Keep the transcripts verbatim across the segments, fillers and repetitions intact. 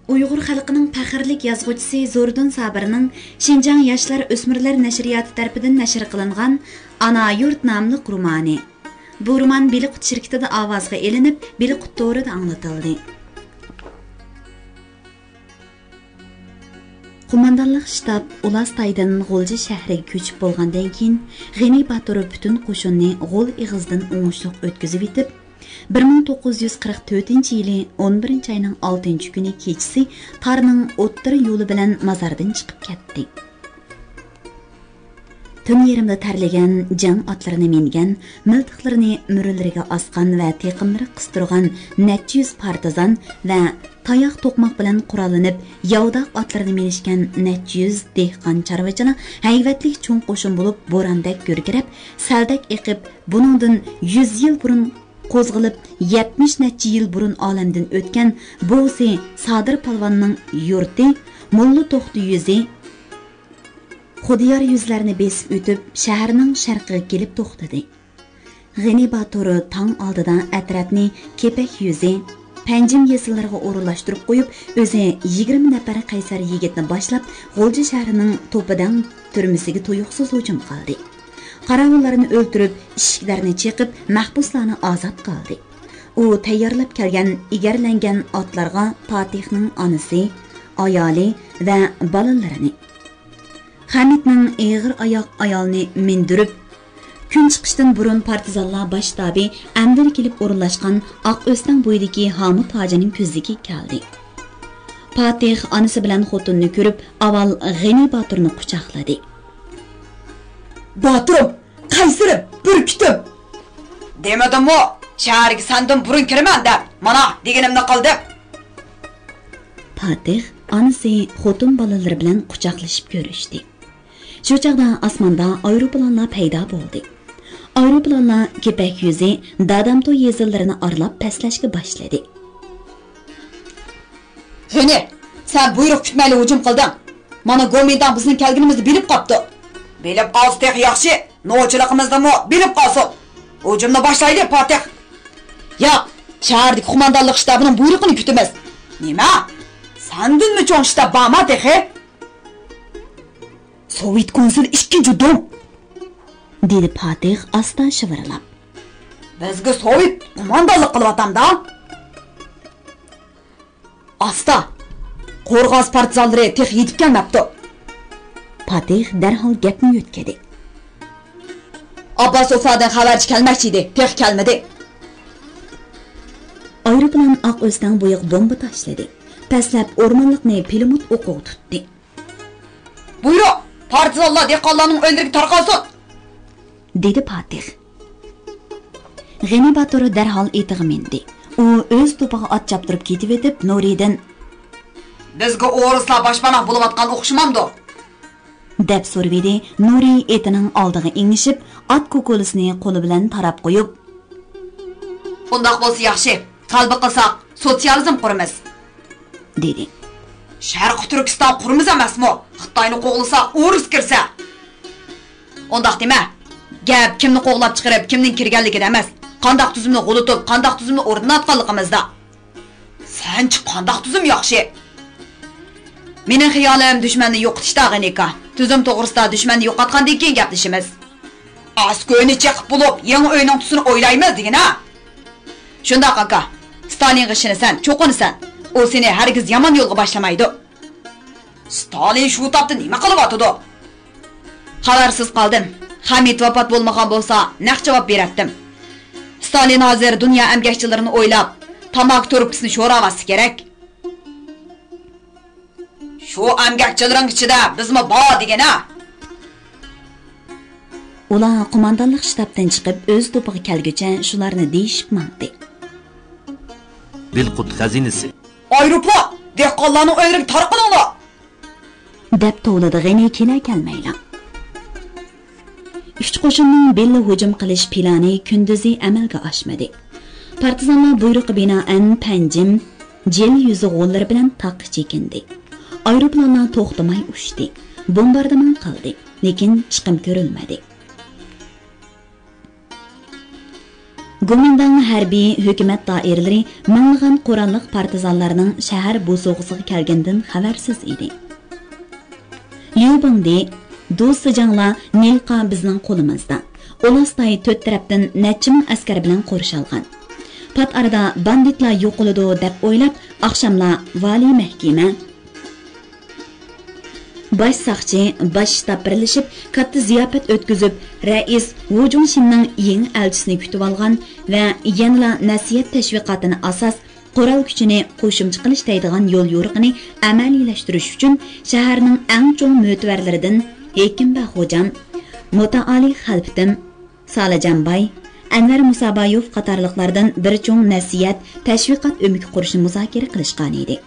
ئۇيغۇر خەلقىنىڭ پەخىرلىك يازغۇچىسى زوردۇن سابىرنىڭ شىنجاڭ ياشلار ئۆسمۈرلەر نەشرىياتى تەرىپىدىن نەشر قىلىنغان ئانا يۇرت ناملىق رومانى. بۇ رومان بىلىقۇت شىركىتىدە ئاۋازغا ئېلىنىپ، بىلىقۇت تورىدا ئاڭلىتىلدى. قوماندانلىق شتاب ئۇلاستايدىن غۇلجا شەھىرىگە كۆچۈپ بولغاندىن كېيىن، غېنى باتۇر پۈتۈن قوشۇننى غۇل ئېغىزىدىن ئوڭۇشلۇق ئۆتكۈزۈۋېتىپ، بىر مىڭ توققۇز يۈز قىرىق تۆتىنچى يىلى ئون بىرىنچى ئاينىڭ ئالتىنچى كۈنى كېچىسى تارنىڭ ئوتتۇرا يولى بىلەن مازاردىن چىقىپ كەتتى. تۈن يېرىمدا تەرلىگەن جەڭ ئاتلىرىنى مىنگەن، مىلتىقلىرىنى مۈرىلىرىگە ئاسقان ۋە تېقىملىرى قىستۇرغان نەچچە يۈز پارتىزان ۋە تاياق توقماق بىلەن قوراللىنىپ، ياۋداق ئاتلىرىنى مىنىشكەن نەچچە يۈز دېھقان چارۋىچىلا ھەيۋەتلىك چوڭ قوشۇن بولۇپ، بوراندەك گۈركىرەپ، سەلدەك ئېقىپ، بۇنىڭدىن يۈز يىل بۇرۇن قوزغىلىپ، يەتمىش نەچچە يىل بۇرۇن ئالەمدىن ئۆتكەن بوۋىسى سادىر پالۋاننىڭ يۇرتى موللا توختى يۈزى، خۇدىيار يۈزلەرنى بېسىپ ئۆتۈپ، شەھەرنىڭ شەرقىگە كېلىپ توختىدى. غېنى باتۇر تاڭ ئالدىدا ئەترەتنى كېپەك يۈزى، پەنجىم يېزىلىرىغا ئورۇنلاشتۇرۇپ قويۇپ، ئۆزى يىگىرمە نەپەر قەيسەر يىگىتنى باشلاپ، غۇلجا شەھىرىنىڭ توپىدەڭ تۈرمىسىگە تۇيۇقسىز ھۇجۇم قىلدى. قاراۋۇللارنى ئۆلتۈرۈپ، ئىشىكلەرنى چېقىپ، مەھبۇسلارنى ئازاد قىلدى. ئۇ تەييارلاپ كەلگەن ئىگەرلەنگەن ئاتلارغا پاتىخنىڭ ئانىسى، ئايالى ۋە بالىلىرىنى، خەمىتنىڭ ئېغىر ئاياق ئايالىنى مىندۈرۈپ، كۈن چىقىشتىن بۇرۇن پارتىزانلار باش شتابى ئەمدىلا كېلىپ ئورۇنلاشقان ئاق ئۆستەڭ بويىدىكى ھامۇت ھاجىنىڭ كۆزىكىگە كەلدى. پاتىخ ئانىسى بىلەن خوتۇنىنى كۆرۈپ، ئاۋۋال غېنى باتۇرنى قۇچاقلىدى. باتۇرۇم، قەيسىرىم، بۈركۈتۈم! دېمىدىممۇ، شەھەرگە سەندىن بۇرۇن كىرىمەن دەپ؟ مانا، دېگىنىمنى قىلدىم. پاتىخ ئانىسى، خوتۇن بالىلىرى بىلەن قۇچاقلىشىپ كۆرۈشتى. شۇ چاغدا ئاسماندا ئايروپىلانلار پەيدا بولدى. ئايروپىلانلار كېپەك يۈزى، دادامتو يېزىلىرىنى ئارىلاپ پەسلەشكە باشلىدى. غېنى، سەن بۇيرۇق كۈتمەيلا ھۇجۇم قىلدىڭ. مانا، گومىنداڭ بىزنىڭ كەلگىنىمىزنى بىلىپ قاپتۇ. بىلىپ قالسا تېخى ياخشى، نوچىلىقىمىزنىمۇ بىلىپ قالسۇن. ھۇجۇمنى باشلايلى، پاتىخ. ياق، شەھەردىكى قوماندانلىق شتابىنىڭ بۇيرۇقىنى كۈتىمىز. نېمە؟ سەندىنمۇ چوڭ شتاب بارما تېخى؟ سوۋېت كونسۇلى ئىككىنچى دوم، دېدى پاتىخ ئاستا شىۋىرلاپ. بىزگە سوۋېت قوماندانلىق قىلىۋاتامدا؟ ئاستا! قورغاس پارتىزانلىرى تېخى يېتىپ كەلمەپتۇ. پاتىخ دەرھال گەپنى يۆتكىدى. ئابباس ئوسادىن خەۋەرچى كەلمەكچى ئىدى، تېخى كەلمىدى. ئايروپىلان ئاق ئۆستەڭ بويىغا بومبا تاشلىدى. پەسلەپ ئورمانلىقنى پىلىموت ئوقىغا تۇتتى. بۇيرۇق! پارتىزانلار دېھقانلارنىڭ ئۆيلىرىگە تارقالسۇن! دېدى پاتىخ. غېنى باتۇر دەرھال ئېتىغا مىندى. ئۇ ئۆز توپىغا ئات چاپتۇرۇپ كېتىۋېتىپ، نۇرىدىن، بىزگە ئورۇسلار باشپاناھ بولۇۋاتقان ئوخشىمامدۇ؟ دەپ سورىۋىدى. نۇرى ئېتىنىڭ ئالدىغا ئېڭىشىپ، ئات كوكۇلىسىنى قولى بىلەن تاراپ قويۇپ، ئۇنداق بولسا ياخشى، غەلىبە قىلساق، سوتسىيالىزم قۇرىمىز، دېدى. شەرقىي تۈركىستان قۇرىمىز ئەمەسمۇ؟ خىتاينى قوغلىساق، ئورۇس كىرسە. ئۇنداق دېمە. گەپ كىمنى قوغلاپ چىقىرىپ، كىمنىڭ كىرگەنلىكىدە ئەمەس، قانداق تۈزۈمنى غۇلىتىپ، قانداق تۈزۈمنى ئورناتقانلىقىمىزدا. سەنچە قانداق تۈزۈم ياخشى؟ مېنىڭ خىيالىم دۈشمەننى يوقىتىشتا، غېنىكا. تۈزۈم توغرىسىدا دۈشمەننى يوقاتقاندىن كېيىن گەپلىشىمىز. ئەسكى ئۆينى چېقىپ بولۇپ، يېڭى ئۆينىڭ تۈسىنى ئويلايمىز دېگىنە. شۇنداق، ئاكا. ستالىنغا ئىشىنىسەن، چوقۇنىسەن. ئۇ سېنى ھەرگىز يامان يولغا باشلىمايدۇ. ستالىن شۇ تاپتا نېمە قىلىۋاتىدۇ؟ خەۋەرسىز قالدىم. خەمىت ۋاپات بولمىغان بولسا، نەق جاۋاب بېرەتتىم. ستالىن ھازىر دۇنيا ئەمگەكچىلىرىنى ئويلاپ، تاماكا تۇرۇپكىسىنى شوراۋاتسا كېرەك. شۇ ئەمگەكچىلىرىڭ ئىچىدە بىزمۇ بار دېگىنە. ئۇلار قوماندانلىق شتابتىن چىقىپ، ئۆز توپىغا كەلگۈچە شۇلارنى دېيىشىپ ماڭدى. بىلقۇت خەزىنىسى. ئايروپىلان، دېھقانلارنىڭ ئۆيلىرىگە تارقىلىڭلار! دەپ توۋلىدى غېنى كېلە كەلمەيلا. ئۈچ قوشۇننىڭ بىللە ھۇجۇم قىلىش پىلانى كۈندۈزى ئەمەلگە ئاشمىدى. پارتىزانلار بۇيرۇققا بىنائەن پەنجىم، جىل يۈزى غوللىرى بىلەن تاغقا چېكىندى. ئايروپىلانلار توختىماي ئۇچتى، بومباردىمان قىلدى، لېكىن چىقىم كۆرۈلمىدى. گومىنداڭ ھەربىي ھۆكۈمەت دائىرىلىرى مىڭلىغان قوراللىق پارتىزانلارنىڭ شەھەر بوسۇغىسىغا كەلگىنىدىن خەۋەرسىز ئىدى. ليۇ بىڭدى، دۇ سىجاڭلار نىلقا بىزنىڭ قولىمىزدا. ئۇلۇستاي تۆت تەرەپتىن نەچچە مىڭ ئەسكەر بىلەن قورشالغان. پات ئارىدا باندىتلار يوقىلىدۇ دەپ ئويلاپ، ئاخشاملا ۋالىي مەھكىمە، باش ساقچى، باش شتاب بىرلىشىپ، كاتتا زىياپەت ئۆتكۈزۈپ، رەئىس ۋۇ جۇڭشىننىڭ يېڭى ئەلچىسىنى كۈتۈۋالغان ۋە يەنىلا نەسىھەت تەشۋىقاتىنى ئاساس، قورال كۈچىنى قوشۇمچە قىلىش دەيدىغان يول يورۇقىنى ئەمەلىيلەشتۈرۈش ئۈچۈن شەھەرنىڭ ئەڭ چوڭ مۆتىۋەرلىرىدىن ھېكىم بەخۇجان، مۇتائالى خەلپىتىم، سالىجان باي، ئەنۋەر مۇسابايېۋ قاتارلىقلاردىن بىر چوڭ نەسىھەت، تەشۋىقات ئۆمىكى قۇرۇشنى مۇزاكىرە قىلىشقان ئىدى.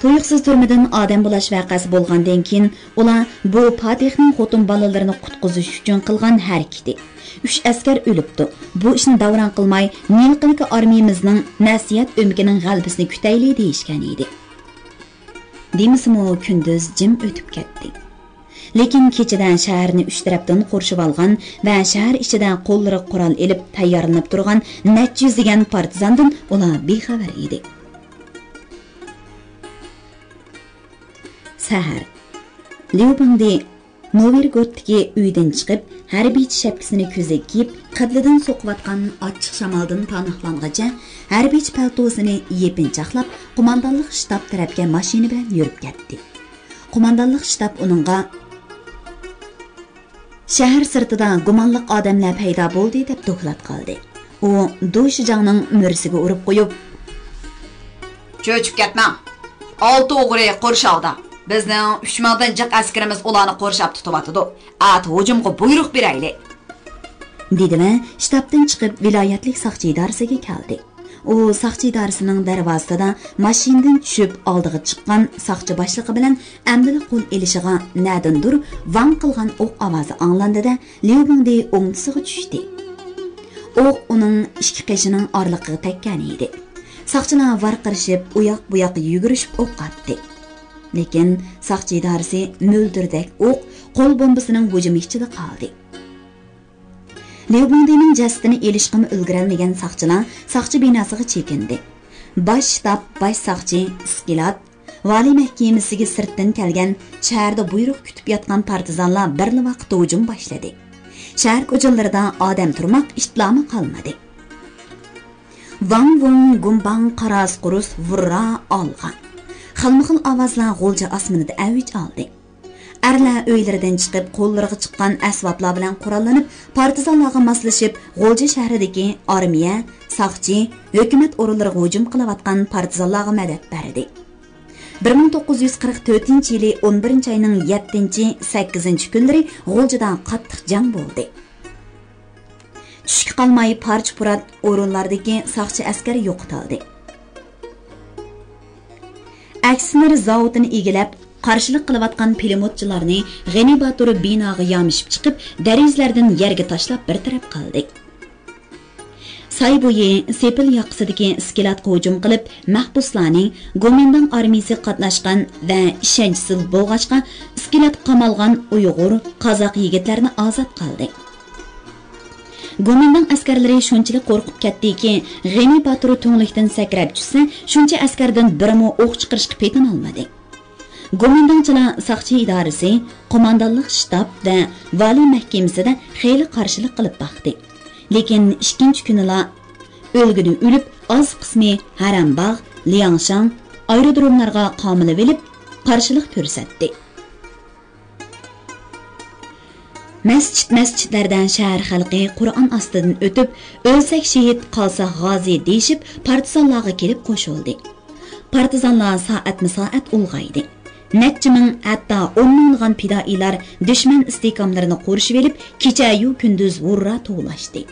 تۇيۇقسىز تۈرمىدىن ئادەم بۇلاش ۋەقەسى بولغاندىن كېيىن، ئۇلار بۇ پاتىھنىڭ خوتۇن بالىلىرىنى قۇتقۇزۇش ئۈچۈن قىلغان ھەرىكىتى. ئۈچ ئەسكەر ئۆلۈپتۇ. بۇ ئىشنى داۋراڭ قىلماي، نىلقىدىكى ئارمىيىمىزنىڭ نەسىھەت ئۆمىكىنىڭ غەلىبىسىنى كۈتەيلى دېيىشكەن ئىدى. دېمىسىمۇ، كۈندۈز جىم ئۆتۈپ كەتتى. لېكىن كېچىدە شەھەرنى ئۈچ تەرەپتىن قورشىۋالغان ۋە شەھەر ئىچىدە قوللىرىغا قورال ئېلىپ تەييارلىنىپ تۇرغان نەچچە يۈزلىگەن پارتىزاندىن ئۇلار بىخەۋەر ئىدى. سەھەر. ليۇ بىڭدى نوۋېرگوردتىكى ئۆيدىن چىقىپ، ھەربىيچە شەپكىسىنى كۆزىگە كىيىپ، قىبلىدىن سوقۇۋاتقان ئاچچىق شامالدىن پاناھلانغىچە، ھەربىيچە پەلتوسىنى يېپىنچاقلاپ، قوماندانلىق شتاب تەرەپكە ماشىنا بىلەن يۈرۈپ كەتتى. قوماندانلىق شتاب ئۇنىڭغا، شەھەر سىرتىدا گۇمانلىق ئادەملەر پەيدا بولدى، دەپ دوكلات قىلدى. ئۇ دۇ شىجاڭنىڭ مۈرىسىگە ئۇرۇپ قويۇپ، چۆچۈپ كەتمەڭ! ئالتە ئوغرى قورشاۋدا. بىزنىڭ ئۈچ مىڭدىن جىق ئەسكىرىمىز ئۇلارنى قورشاپ تۇتۇۋاتىدۇ. ئەتە ھۇجۇمغا بۇيرۇق بېرەيلى! دېدى ۋە شتابتىن چىقىپ، ۋىلايەتلىك ساقچى ئىدارىسىگە كەلدى. ئۇ ساقچى ئىدارىسىنىڭ دەرۋازىسىدا ماشىنىدىن چۈشۈپ، ئالدىغا چىققان ساقچى باشلىقى بىلەن ئەمدىلا قول ئېلىشىغا نەدىندۇر ۋاڭ قىلغان ئوق ئاۋازى ئاڭلاندى-دە، ليۇ بىڭدى ئوڭدىسىغا چۈشتى. ئوق ئۇنىڭ ئىككى قېشىنىڭ ئارىلىقىغا تەگكەن ئىدى. ساقچىلار ۋارقىرىشىپ، ئۇياق-بۇياققا يۈگۈرۈشۈپ ئوق ئاتتى. لېكىن ساقچى ئىدارىسى مۆلدۈردەك ئوق، قول بومبىسىنىڭ ھۇجۇمى ئىچىدە قالدى. ليۇ بىڭدىنىڭ جەسىتىنى ئېلىشقىمۇ ئۈلگۈرەلمىگەن ساقچىلار ساقچى بىناسىغا چېكىندى. باش شتاب، باش ساقچى، ئىسكىلات، ۋالىي مەھكىمىسىگە سىرتتىن كەلگەن، شەھەردە بۇيرۇق كۈتۈپ ياتقان پارتىزانلار بىرلا ۋاقىتتا ھۇجۇم باشلىدى. شەھەر كوچىلىرىدا ئادەم تۇرماق ئىتلارمۇ قالمىدى. ۋاڭ ۋۇڭ گۇمباڭ قاراس قۇرۇس ۋۇررا ئالغا! خىلمۇخىل ئاۋازلار غۇلجا ئاسمىنىدا ئەۋج ئالدى. ئەرلەر ئۆيلىرىدىن چىقىپ، قوللىرىغا چىققان ئەسۋابلار بىلەن قوراللىنىپ، پارتىزانلارغا ماسلىشىپ، غۇلجا شەھىرىدىكى ئارمىيە، ساقچى، ھۆكۈمەت ئورۇنلىرىغا ھۇجۇم قىلىۋاتقان پارتىزانلارغا مەدەت بەردى. بىر مىڭ توققۇز يۈز قىرىق تۆتىنچى يىلى ئون بىرىنچى ئاينىڭ يەتتىنچى، سەككىزىنچى كۈنلىرى غۇلجىدا قاتتىق جەڭ بولدى. چۈشكە قالماي پارچە-پۇرات ئورۇنلاردىكى ساقچى ئەسكەر يوقىتىلدى. ئەكسىنېر زاۋۇتىنى ئىگىلەپ، قارشىلىق قىلىۋاتقان پىلىموتچىلارنى غېنى باتۇر بىناغا يامىشىپ چىقىپ، دېرىزىلەردىن يەرگە تاشلاپ بىر تەرەپ قىلدى. ساي بويى سېپىل ياقىسىدىكى ئىسكىلاتقا ھۇجۇم قىلىپ، مەھبۇسلارنى گومىنداڭ ئارمىيىسىگە قاتناشقان ۋە ئىشەنچسىز بولغاچقا، ئىسكىلاتقا قامالغان ئۇيغۇر، قازاق يىگىتلەرنى ئازاد قىلدى. گومىنداڭ ئەسكەرلىرى شۇنچىلىك قورقۇپ كەتتىكى، غېنى باتۇر تۈڭلۈكتىن سەكرەپ چۈشسە، شۇنچە ئەسكەردىن بىرىمۇ ئوق چىقىرىشقا پېتىنالمىدى. گومىنداڭچىلار ساقچى ئىدارىسى، قوماندانلىق شتاب ۋە ۋالىي مەھكىمىسىدە خېلى قارشىلىق قىلىپ باقتى. لېكىن ئىككىنچى كۈنىلا ئۆلگۈدە ئۆلۈپ، ئاز قىسمى ھەرەمباغ، لياڭشاڭ ئايرودروملارغا قامىلىۋېلىپ، قارشىلىق كۆرسەتتى. مەسچىت-مەسچىتلەردە شەھەر خەلقى قۇرئان ئاستىدىن ئۆتۈپ، «ئۆلسەك شېھىت، قالساق غازى» دېيىشىپ، پارتىزانلارغا كېلىپ قوشۇلدى. پارتىزانلار سائەتمۇ سائەت ئۇلغايدى. نەچچە مىڭ، ھەتتا ئون مىڭلىغان پىدائىيلار دۈشمەن ئىستىھكاملىرىنى قورشىۋېلىپ، كېچەيۇ كۈندۈز ھۇررا توۋلاشتى.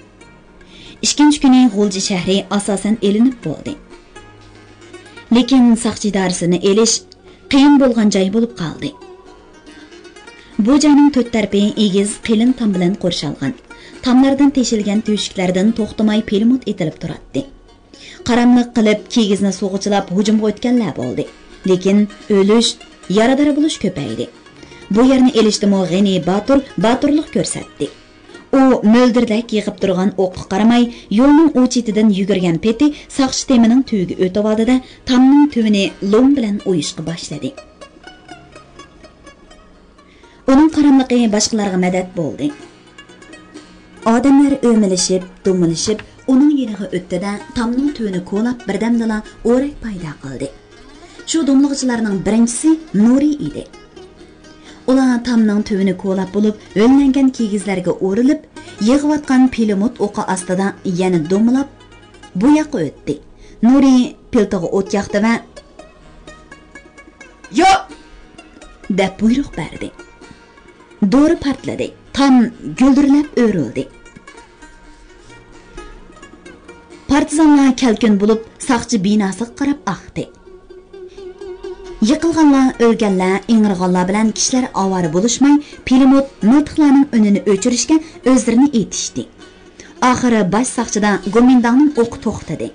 ئىككىنچى كۈنى غۇلجا شەھىرى ئاساسەن ئېلىنىپ بولدى. لېكىن ساقچى ئىدارىسىنى ئېلىش قىيىن بولغان جاي بولۇپ قالدى. بۇ جاينىڭ تۆت تەرىپى ئېگىز، قېلىن تام بىلەن قورشالغان. تاملاردىن تېشىلگەن تۆشۈكلەردىن توختىماي پىلىموت ئېتىلىپ تۇراتتى. قاراملىق قىلىپ، كىگىزنى سۇغا چىلاپ ھۇجۇمغا ئۆتكەنلەر بولدى. لېكىن ئۆلۈش، يارىدار بولۇش كۆپەيدى. بۇ يەرنى ئېلىشتىمۇ غېنى باتۇر باتۇرلۇق كۆرسەتتى. ئۇ مۆلدۈردەك يېغىپ تۇرغان ئوققا قارىماي، يولنىڭ ئۇ چېتىدىن يۈگۈرگەن پېتى ساقچى تېمىنىڭ تۈۋىگە ئۆتۈۋالدى-دە، تامنىڭ تۈۋىنى لوم بىلەن ئويۇشقا باشلىدى. ئۇنىڭ قاراملىقى باشقىلارغا مەدەت بولدى. ئادەملەر ئۆمىلىشىپ، دومىلىشىپ، ئۇنىڭ يېنىغا ئۆتتى-دە، تامنىڭ تۈۋىنى كولاپ، بىردەمدىلا ئورەك پەيدا قىلدى. شۇ دومىلىغۇچىلارنىڭ بىرىنچىسى نۇرى ئىدى. ئۇلار تامنىڭ تۈۋىنى كولاپ بولۇپ، ھۆللەنگەن كىگىزلەرگە ئورىلىپ، يېغىۋاتقان پىلىموت ئوقى ئاستىدا يەنە دومىلاپ، بۇ ياققا ئۆتتى. نۇرى پىلتىغا ئوت ياقتى ۋە «ياق!» دەپ بۇيرۇق بەردى. دورا پارتلىدى. تام گۈلدۈرلەپ ئۆرۈلدى. پارتىزانلار كەلكۈن بولۇپ، ساقچى بىناسىغا قاراپ ئاقتى. يىقىلغانلار، ئۆلگەنلەر، ئىڭرىغانلار بىلەن كىشىلەر ئاۋارە بولۇشماي، پىلىموت مىلتىقلارنىڭ ئۈنىنى ئۆچۈرۈشكە ئۆزلىرىنى ئېتىشتى. ئاخىرى باش ساقچىدا گومىنداڭنىڭ ئوقى توختىدى.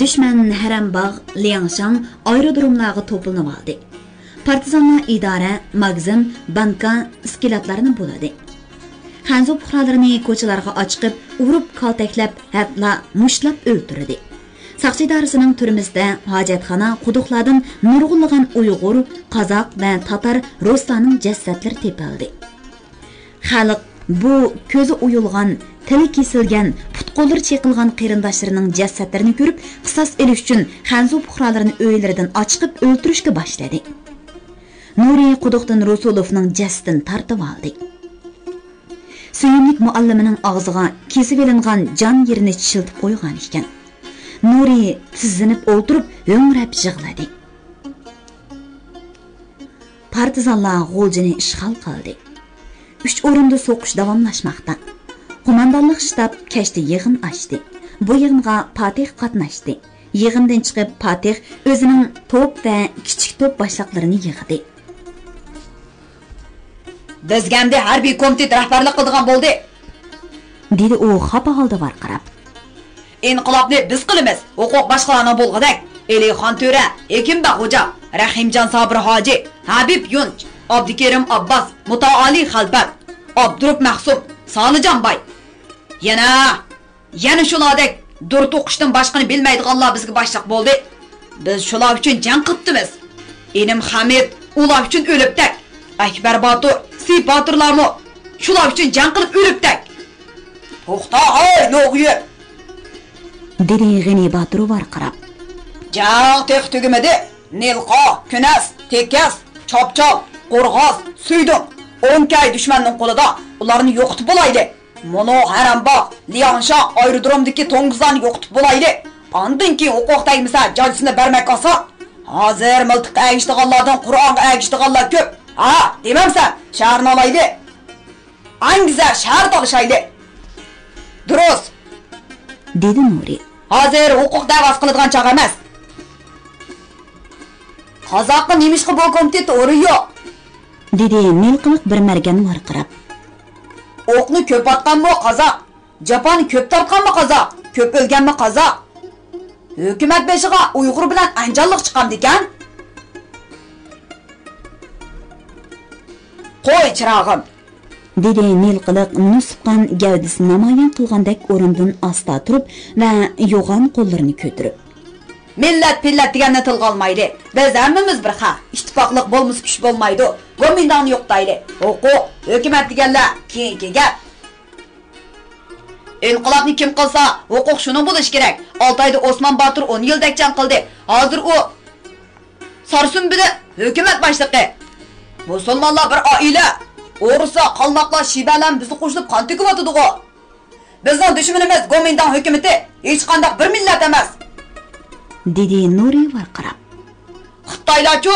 دۈشمەن ھەرەمباغ، لياڭشاڭ ئايرودروملارغا توپلىنىۋالدى. پارتىزانلار ئىدارە، ماگىزىن، بانكا، ئىسكىلاتلارنى بۇلىدى. خەنزۇ پۇقرالىرىنى كوچىلارغا ئاچىقىپ، ئۇرۇپ، كالتەكلەپ، ھەتتا مۇشتلاپ ئۆلتۈردى. ساقچى ئىدارىسىنىڭ تۈرمىسىدە، ھاجەتخانا، قۇدۇقلاردىن نۇرغۇنلىغان ئۇيغۇر، قازاق ۋە تاتار، رۇسلارنىڭ جەسەتلىرى تېپىلدى. خەلق بۇ كۆزى ئويۇلغان، تىلى كېسىلگەن، پۇت-قوللىرى چېقىلغان قېرىنداشلىرىنىڭ جەسەتلىرىنى كۆرۈپ، قىساس ئېلىش ئۈچۈن خەنزۇ پۇقرالىرىنى ئۆيلىرىدىن ئاچىقىپ ئۆلتۈرۈشكە باشلىدى. نۇرى قۇدۇقتىن رۇسۇلوفنىڭ جەسىتىنى تارتىۋالدى. سۆيۈملۈك مۇئەللىمىنىڭ ئاغزىغا كېسىۋېلىنغان جان يېرىنى چىشلىتىپ قويغان ئىكەن. نۇرى تىزلىنىپ ئولتۇرۇپ ھۆڭرەپ يىغلىدى. پارتىزانلار غۇلجىنى ئىشغال قىلدى. ئۈچ ئورۇندا سوقۇش داۋاملاشماقتا. قوماندانلىق شتاب كەچتە يىغىن ئاچتى. بۇ يىغىنغا پاتىخ قاتناشتى. يىغىندىن چىقىپ، پاتىخ ئۆزىنىڭ توپ ۋە كىچىك توپ باشلىقلىرىنى يىغدى. بىزگە ئەمدى ھەربىي كومىتېت رەھبەرلىك قىلىدىغان بولدى، دېدى ئۇ خاپا ھالدا ۋارقىراپ. ئىنقىلابنى بىز قىلىمىز، ھوقۇق باشقىلارنىڭ بولغۇدەك. ئېلىخان تۆرە، ھېكىمبەگ خوجا، رەھىمجان سابىر ھاجى، ھەبىپ يۇنچ، ئابدۇكېرىم ئابباس، مۇتائالى خەلپەت، ئابدۇرۇپ مەخسۇم، سالىجان باي. يەنە، يەنە شۇلاردەك دۇرۇت ئوقۇشتىن باشقىنى بىلمەيدىغانلار بىزگە باشلىق بولدى. بىز شۇلار ئۈچۈن جەڭ قىپتىمىز. ئىنىم خەمىت ئۇلار ئۈچۈن ئۆلۈپتەك. ئەكبەر باتۇر، سېيىت باتۇرلارمۇ شۇلار ئۈچۈن جەڭ قىلىپ ئۆلۈپتەك. توختا ھاي، لوغۇيۈ! دېدى غېنى باتۇر ۋارقىراپ. جەڭ تېخى تۈگىمىدى. نىلقا، كۈنەس، تېكەس، چاپچال، قورغاس، سۈيدۈڭ، ئون كەي دۈشمەننىڭ قولىدا، ئۇلارنى يوقىتىپ بولايلى. مۇنۇ ھەرەمباغ، لياڭشاڭ ئايرودرومدىكى توڭگۇزلارنى يوقىتىپ بولايلى. ئاندىن كېيىن ھوقۇق تەگمىسە جاجىسىنى بەرمەك ئاسان. ھازىر مىلتىققا ئەگىشىدىغانلاردىن قۇرئانغا ئەگىشىدىغانلار كۆپ. ھا، دېمەمسەن، شەھەرنى ئالايلى. ئەڭگۈزە شەھەر تالىشايلى. دۇرۇس، دېدى نۇرى. ھازىر ھوقۇق دەۋاسى قىلىدىغان چاغ ئەمەس. قازاققا نېمىشقا بۇ كومىتېتتا ئورۇن يوق؟ دېدى نىلقىلىق بىر مەرگەن ۋارقىراپ. ئوقنى كۆپ ئاتقانمۇ قازاق؟ جاپانى كۆپ تارتقانمۇ قازاق؟ كۆپ ئۆلگەنمۇ قازاق؟ ھۆكۈمەت بېشىغا ئۇيغۇر بىلەن ئەنجانلىق چىقامدىكەن؟ قوي، چىراغىم، دېدى نىلقىلىق نۇسۇپقان گەۋدىسىنى نامايان قىلغاندەك ئورنىدىن ئاستا تۇرۇپ ۋە يوغان قوللىرىنى كۆتۈرۈپ. مىللەت پىللەت دېگەننى تىلغا ئالمايلى. بىز ھەممىمىز بىر خەق. ئىتتىپاقلىق بولمىسا كۈچ بولمايدۇ. گومىنداڭنى يوقىتايلى. ھوقۇق، ھۆكۈمەت دېگەنلەر كېيىنكى گەپ. ئىنقىلابنى كىم قىلسا، ھوقۇق شۇنىڭ بولۇشى كېرەك. ئالتايدا ئوسمان باتۇر ئون يىلدەك جەڭ قىلدى. ھازىر ئۇ سارسۇمبىدە ھۆكۈمەت باشلىقى. مۇسۇلمانلار بىر ئائىلە. ئورۇسلار، قالماقلار، شىبەلەرمۇ بىزنى قوشۇلۇپ قان تۆكۈۋاتىدىغۇ. بىزنىڭ دۈشمىنىمىز گومىنداڭ ھۆكۈمىتى، ھېچقانداق بىر مىللەت ئەمەس، دېدى نۇرى ۋارقىراپ. خىتايلارچۇ؟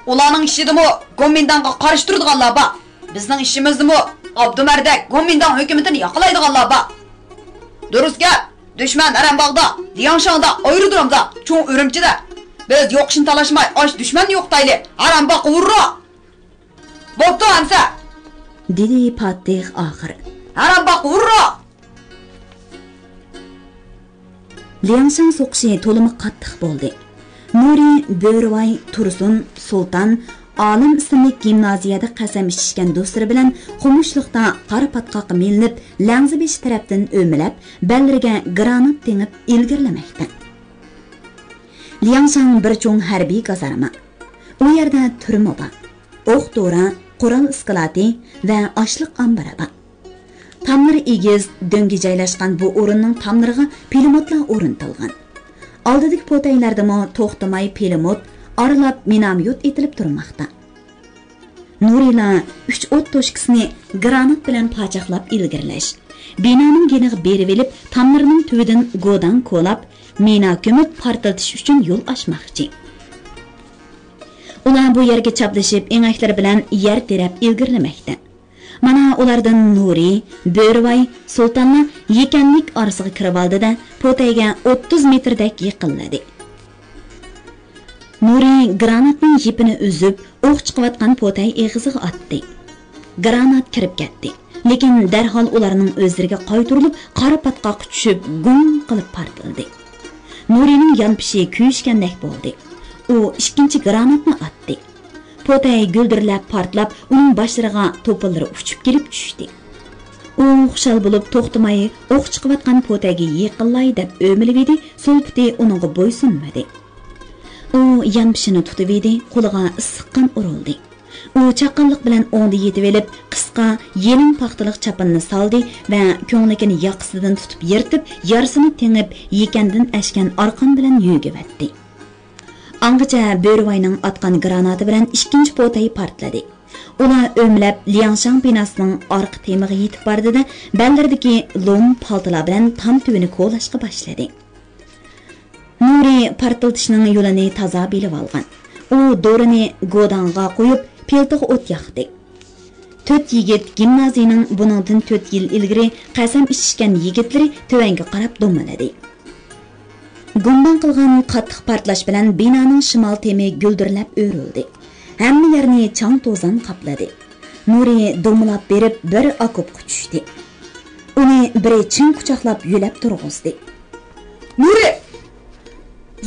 ئۇلارنىڭ ئىچىدىمۇ گومىنداڭغا قارشى تۇرىدىغانلار بار. بىزنىڭ ئىچىمىزدىمۇ ئابدۇمەردەك گومىنداڭ ھۆكۈمىتىنى ياقلايدىغانلار بار. دۇرۇس گەپ، دۈشمەن ئەرەنباغدا، لياڭشاڭدا، ئايرودرومدا، چوڭ ئۈرۈمچىدە. بىز يوق ئىشنى تالاشماي، ئاش دۈشمەننى يوقىتايلى. ئەرەنباغ ھۇررا! بوپتۇ ئەمسە! دېدى پاتىخ ئاخىر. ھەرەمباغ ھۇررا! لياڭشاڭ سوقۇشى تولىمۇ قاتتىق بولدى. نۇرى، بۆرىۋاي، تۇرسۇن، سۇلتان، ئالىم ئىسىملىك گىمنازىيەدە قەسەم ئىچىشكەن دوستلىرى بىلەن قومۇشلۇقتا قارا پاتقاققا مىلىنىپ، لەڭزە بېشى تەرەپتىن ئۆمىلەپ، بەللىرىگە گرانات تېڭىپ ئىلگىرىلىمەكتە. لياڭشاڭ بىر چوڭ ھەربىي گازارما. ئۇ يەردە تۈرمە بار. ئوق-دورا، قورال ئىسكىلاتى ۋە ئاشلىق ئامبىرى بار. تاملىرى ئېگىز، دۆڭگە جايلاشقان بۇ ئورۇننىڭ تاملىرىغا پىلىموتلار ئورنىتىلغان. ئالدىدىكى پوتەيلەردىمۇ توختىماي پىلىموت، ئارىلاپ مىناميوت ئېتىلىپ تۇرماقتا. نۇرىلار ئۈچ ئوت توشكىسىنى گرانات بىلەن پاچاقلاپ ئىلگىرىلەش، بىنانىڭ يېنىغا بېرىۋېلىپ، تاملىرىنىڭ تۈۋىدىن گوداڭ كولاپ، مىنا كۆمۈپ پارتلىتىش ئۈچۈن يول ئاچماقچى. ئۇلار بۇ يەرگە چاپلىشىپ، ئېڭەكلىرى بىلەن يەر تىرەپ ئىلگىرىلىمەكتە. مانا ئۇلاردىن نۇرى، بۆرىۋاي، سۇلتانلار يېكەنلىك ئارىسىغا كىرىۋالدى-دە، پوتەيگە ئوتتۇز مېتىردەك يېقىنلىدى. نۇرى گراناتنىڭ يىپىنى ئۈزۈپ، ئوق چىقىۋاتقان پوتەي ئېغىزىغا ئاتتى. گرانات كىرىپ كەتتى، لېكىن دەرھال ئۇلارنىڭ ئۆزلىرىگە قايتۇرۇلۇپ، قارا پاتقاققا چۈشۈپ، گۇڭ قىلىپ پارتلىدى. نۇرىنىڭ يانپىشى كۆيۈشكەندەك بولدى. ئۇ ئىككىنچى گراناتنى ئاتتى. پوتەي گۈلدۈرلەپ پارتلاپ، ئۇنىڭ باشلىرىغا توپىلىرى ئۇچۇپ كېلىپ چۈشتى. ئۇ خۇشال بولۇپ، توختىماي ئوق چىقىۋاتقان پوتەيگە يېقىنلاي دەپ ئۆمىلىۋىدى، سول پۇتى ئۇنىڭغا بويسۇنمىدى. ئۇ يانپىشىنى تۇتۇۋىدى، قولىغا ئىسسىق قان ئۇرۇلدى. ئۇ چاققانلىق بىلەن ئوڭدا يېتىۋېلىپ، قىسقا، يېلىڭ پاختىلىق چاپىنىنى سالدى ۋە كۆڭلىكىنى ياقىسىدىن تۇتۇپ يىرتىپ، يارىسىنى تېڭىپ، يېكەندىن ئەشكەن ئارقان بىلەن يۆگىۋەتتى. ئاڭغىچە بۆرىۋاينىڭ ئاتقان گراناتى بىلەن ئىككىنچى پوتەي پارتلىدى. ئۇلار ئۆمىلەپ لياڭشاڭ بىناسىنىڭ ئارقا تېمىغا يېتىپ باردى-دە، بەللىرىدىكى لوم پالتىلار بىلەن تام تۈۋىنى كولاشقا باشلىدى. نۇرى پارتلىتىشنىڭ يولىنى تازا بىلىۋالغان. ئۇ دورىنى گوداڭغا قويۇپ، پىلتىغا ئوت ياقتى. تۆت يىگىت گىمنازىيىنىڭ بۇنىڭدىن تۆت يىل ئىلگىرى قەسەم ئىچىشكەن يىگىتلىرى تۆۋەنگە قاراپ دومىلىدى. گۇمباڭ قىلغان قاتتىق پارتلاش بىلەن بىنانىڭ شىمال تېمى گۈلدۈرلەپ ئۆرۈلدى. ھەممە يەرنى چاڭ-توزان قاپلىدى. نۇرى دومىلاپ بېرىپ بىر ئاكوپقا چۈشتى. ئۇنى بىرى چىڭ قۇچاقلاپ يۆلەپ تۇرغۇزدى. نۇرى!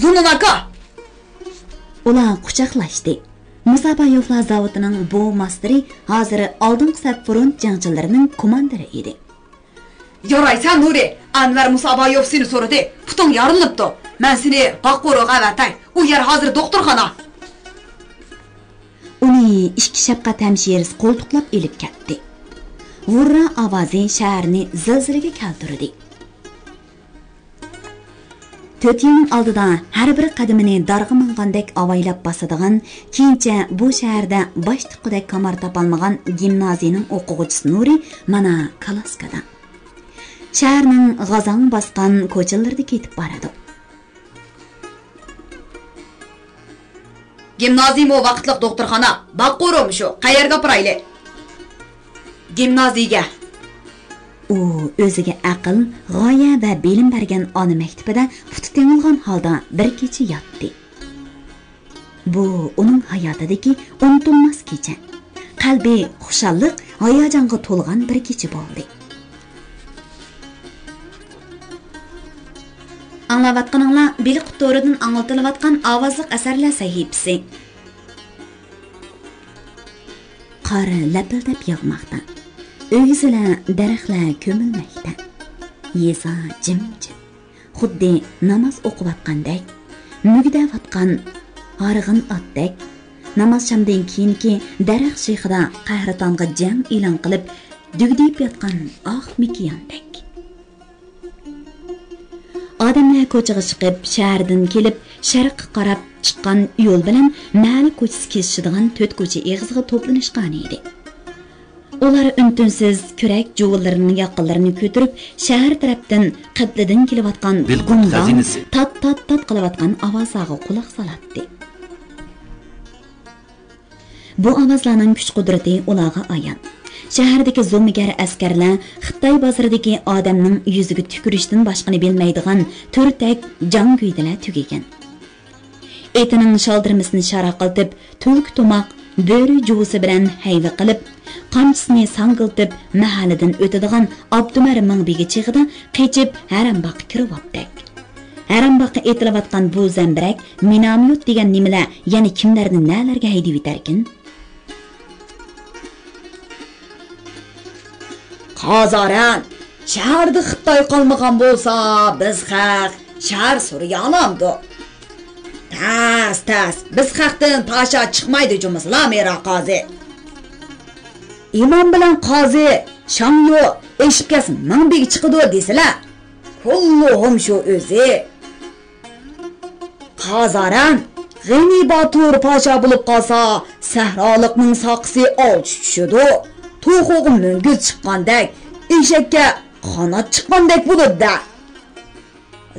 زۇنۇن ئاكا! ئۇلار قۇچاقلاشتى. مۇسابايوفلار زاۋۇتىنىڭ بو ماستېرى ھازىر ئالدىنقى سەپ فرونت جەڭچىلىرىنىڭ كوماندىرى ئىدى. يارايسەن نۇرى، ئەنۋەر مۇسابايوف سېنى سورىدى. پۇتۇڭ يارىلىنىپتۇ. مەن سېنى باققورۇغا ئەۋەتەي. ئۇ يەر ھازىر دوختۇرخانا. ئۇنى ئىككى شەپقەت ھەمشىرىسى قولتۇقلاپ ئېلىپ كەتتى. ھۇررا ئاۋازى شەھەرنى زىلزىلىگە كەلتۈردى. تۆت يىلنىڭ ئالدىدا ھەر بىر قەدىمىنى دارغا ماڭغاندەك ئاۋايلاپ باسىدىغان، كېيىنچە بۇ شەھەردە باش تىققۇدەك كامار تاپالمىغان گىمنازىيىنىڭ ئوقۇغۇچىسى نۇرى مانا كالاسكىدا. شەھەرنىڭ غازاڭ باسقان كوچىلىرىدا كېتىپ بارىدۇ. گىمنازىيمۇ ۋاقىتلىق دوختۇرخانا، باققورۇ مۇشۇ، قەيەرگە ئاپىرايلى؟ گىمنازىيگە. ئۇ ئۆزىگە ئەقىل، غايە ۋە بىلىم بەرگەن ئانا مەكتىپىدە پۇتى تېڭىلغان ھالدا بىر كېچە ياتتى. بۇ ئۇنىڭ ھاياتىدىكى ئۇنتۇلماس كېچە. قەلبى خۇشاللىق، ھاياجانغا تولغان بىر كېچە بولدى. ئاڭلاۋاتقىنىڭلار بېلىق تورىدىن ئاڭلىتىلىۋاتقان ئاۋازلىق ئەسەرلەر سەھىپىسى. قار لەپىلدەپ ياغماقتا. ئۆگزىلەر، دەرەخلەر كۆمۈلمەكتە. يېزا جىمجىت. خۇددى ناماز ئوقۇۋاتقاندەك، مۈگدەۋاتقان ھارغىن ئاتتەك، نامازشامدىن كېيىنكى دەرەخ شېخىدا قەھرىتانغا جەڭ ئېلان قىلىپ، دۈگدىيىپ ياتقان ئاق مىكىياندەك. ئادەملەر كوچىغا چىقىپ، شەھەردىن كېلىپ، شەرققە قاراپ چىققان يول بىلەن مەھەللە كوچىسى كېسىشىدىغان تۆت كوچا ئېغىزىغا توپلىنىشقانىدى. ئۇلار ئۈن-تىنسىز كۈرەك جۇۋىلىرىنىڭ ياقىلىرىنى كۆتۈرۈپ، شەھەر تەرەپتىن، قىبلىدىن كېلىۋاتقان دىلقۇت گۇڭداڭ خەزىنىسى. تات، تات، تات قىلىۋاتقان ئاۋازلارغا قۇلاق سالاتتى. بۇ ئاۋازلارنىڭ كۈچ-قۇدرىتى ئۇلارغا ئايان. شەھەردىكى زومىگەر ئەسكەرلەر خىتاي بازىرىدىكى ئادەمنىڭ يۈزىگە تۈكۈرۈشتىن باشقىنى بىلمەيدىغان تۈرتەك جاڭگۈيدىلەر تۈگىگەن. ئېتىنىڭ شالدىرىمىسىنى شاراقلىتىپ، تۈلكە تۇماق، بۆرە جۇۋىسى بىلەن ھەيۋە قىلىپ، قامچىسىنى ساڭگىلىتىپ، مەھەللىدىن ئۆتىدىغان ئابدۇمەر مىڭبېگى چېغىدا قېچىپ، ھەرەمباغقا كىرىۋاپتەك. ھەرەمباغقا ئېتىلىۋاتقان بۇ زەمبىرەك، مىناميوت دېگەن نېمىلەر يەنە كىملەرنى نەلەرگە ھەيدىۋېتەركىن؟ ئازارەن، شەھەردە خىتاي قالمىغان بولسا، بىز خەق شەھەر سورىيالامدۇ؟ تەس، تەس، بىز خەقتىن پاشا چىقمايدۇ جۇمۇسىلا، مىرا قازى. ئىمام بىلەن قازى، شاڭيۇ ئېشىپ كەتسە مىڭ بېگى چىقىدۇ دېسىلە. كۇللۇھۇم شۇ ئۆزى. قازارەن، غېنى باتۇر پاشا بولۇپ قالسا، سەھرالىقنىڭ ساقىسى ئالچى چۈشىدۇ. توخۇغا مۈڭگۈز چىققاندەك، ئېشەككە قانات چىققاندەك بولىدۇ-دە.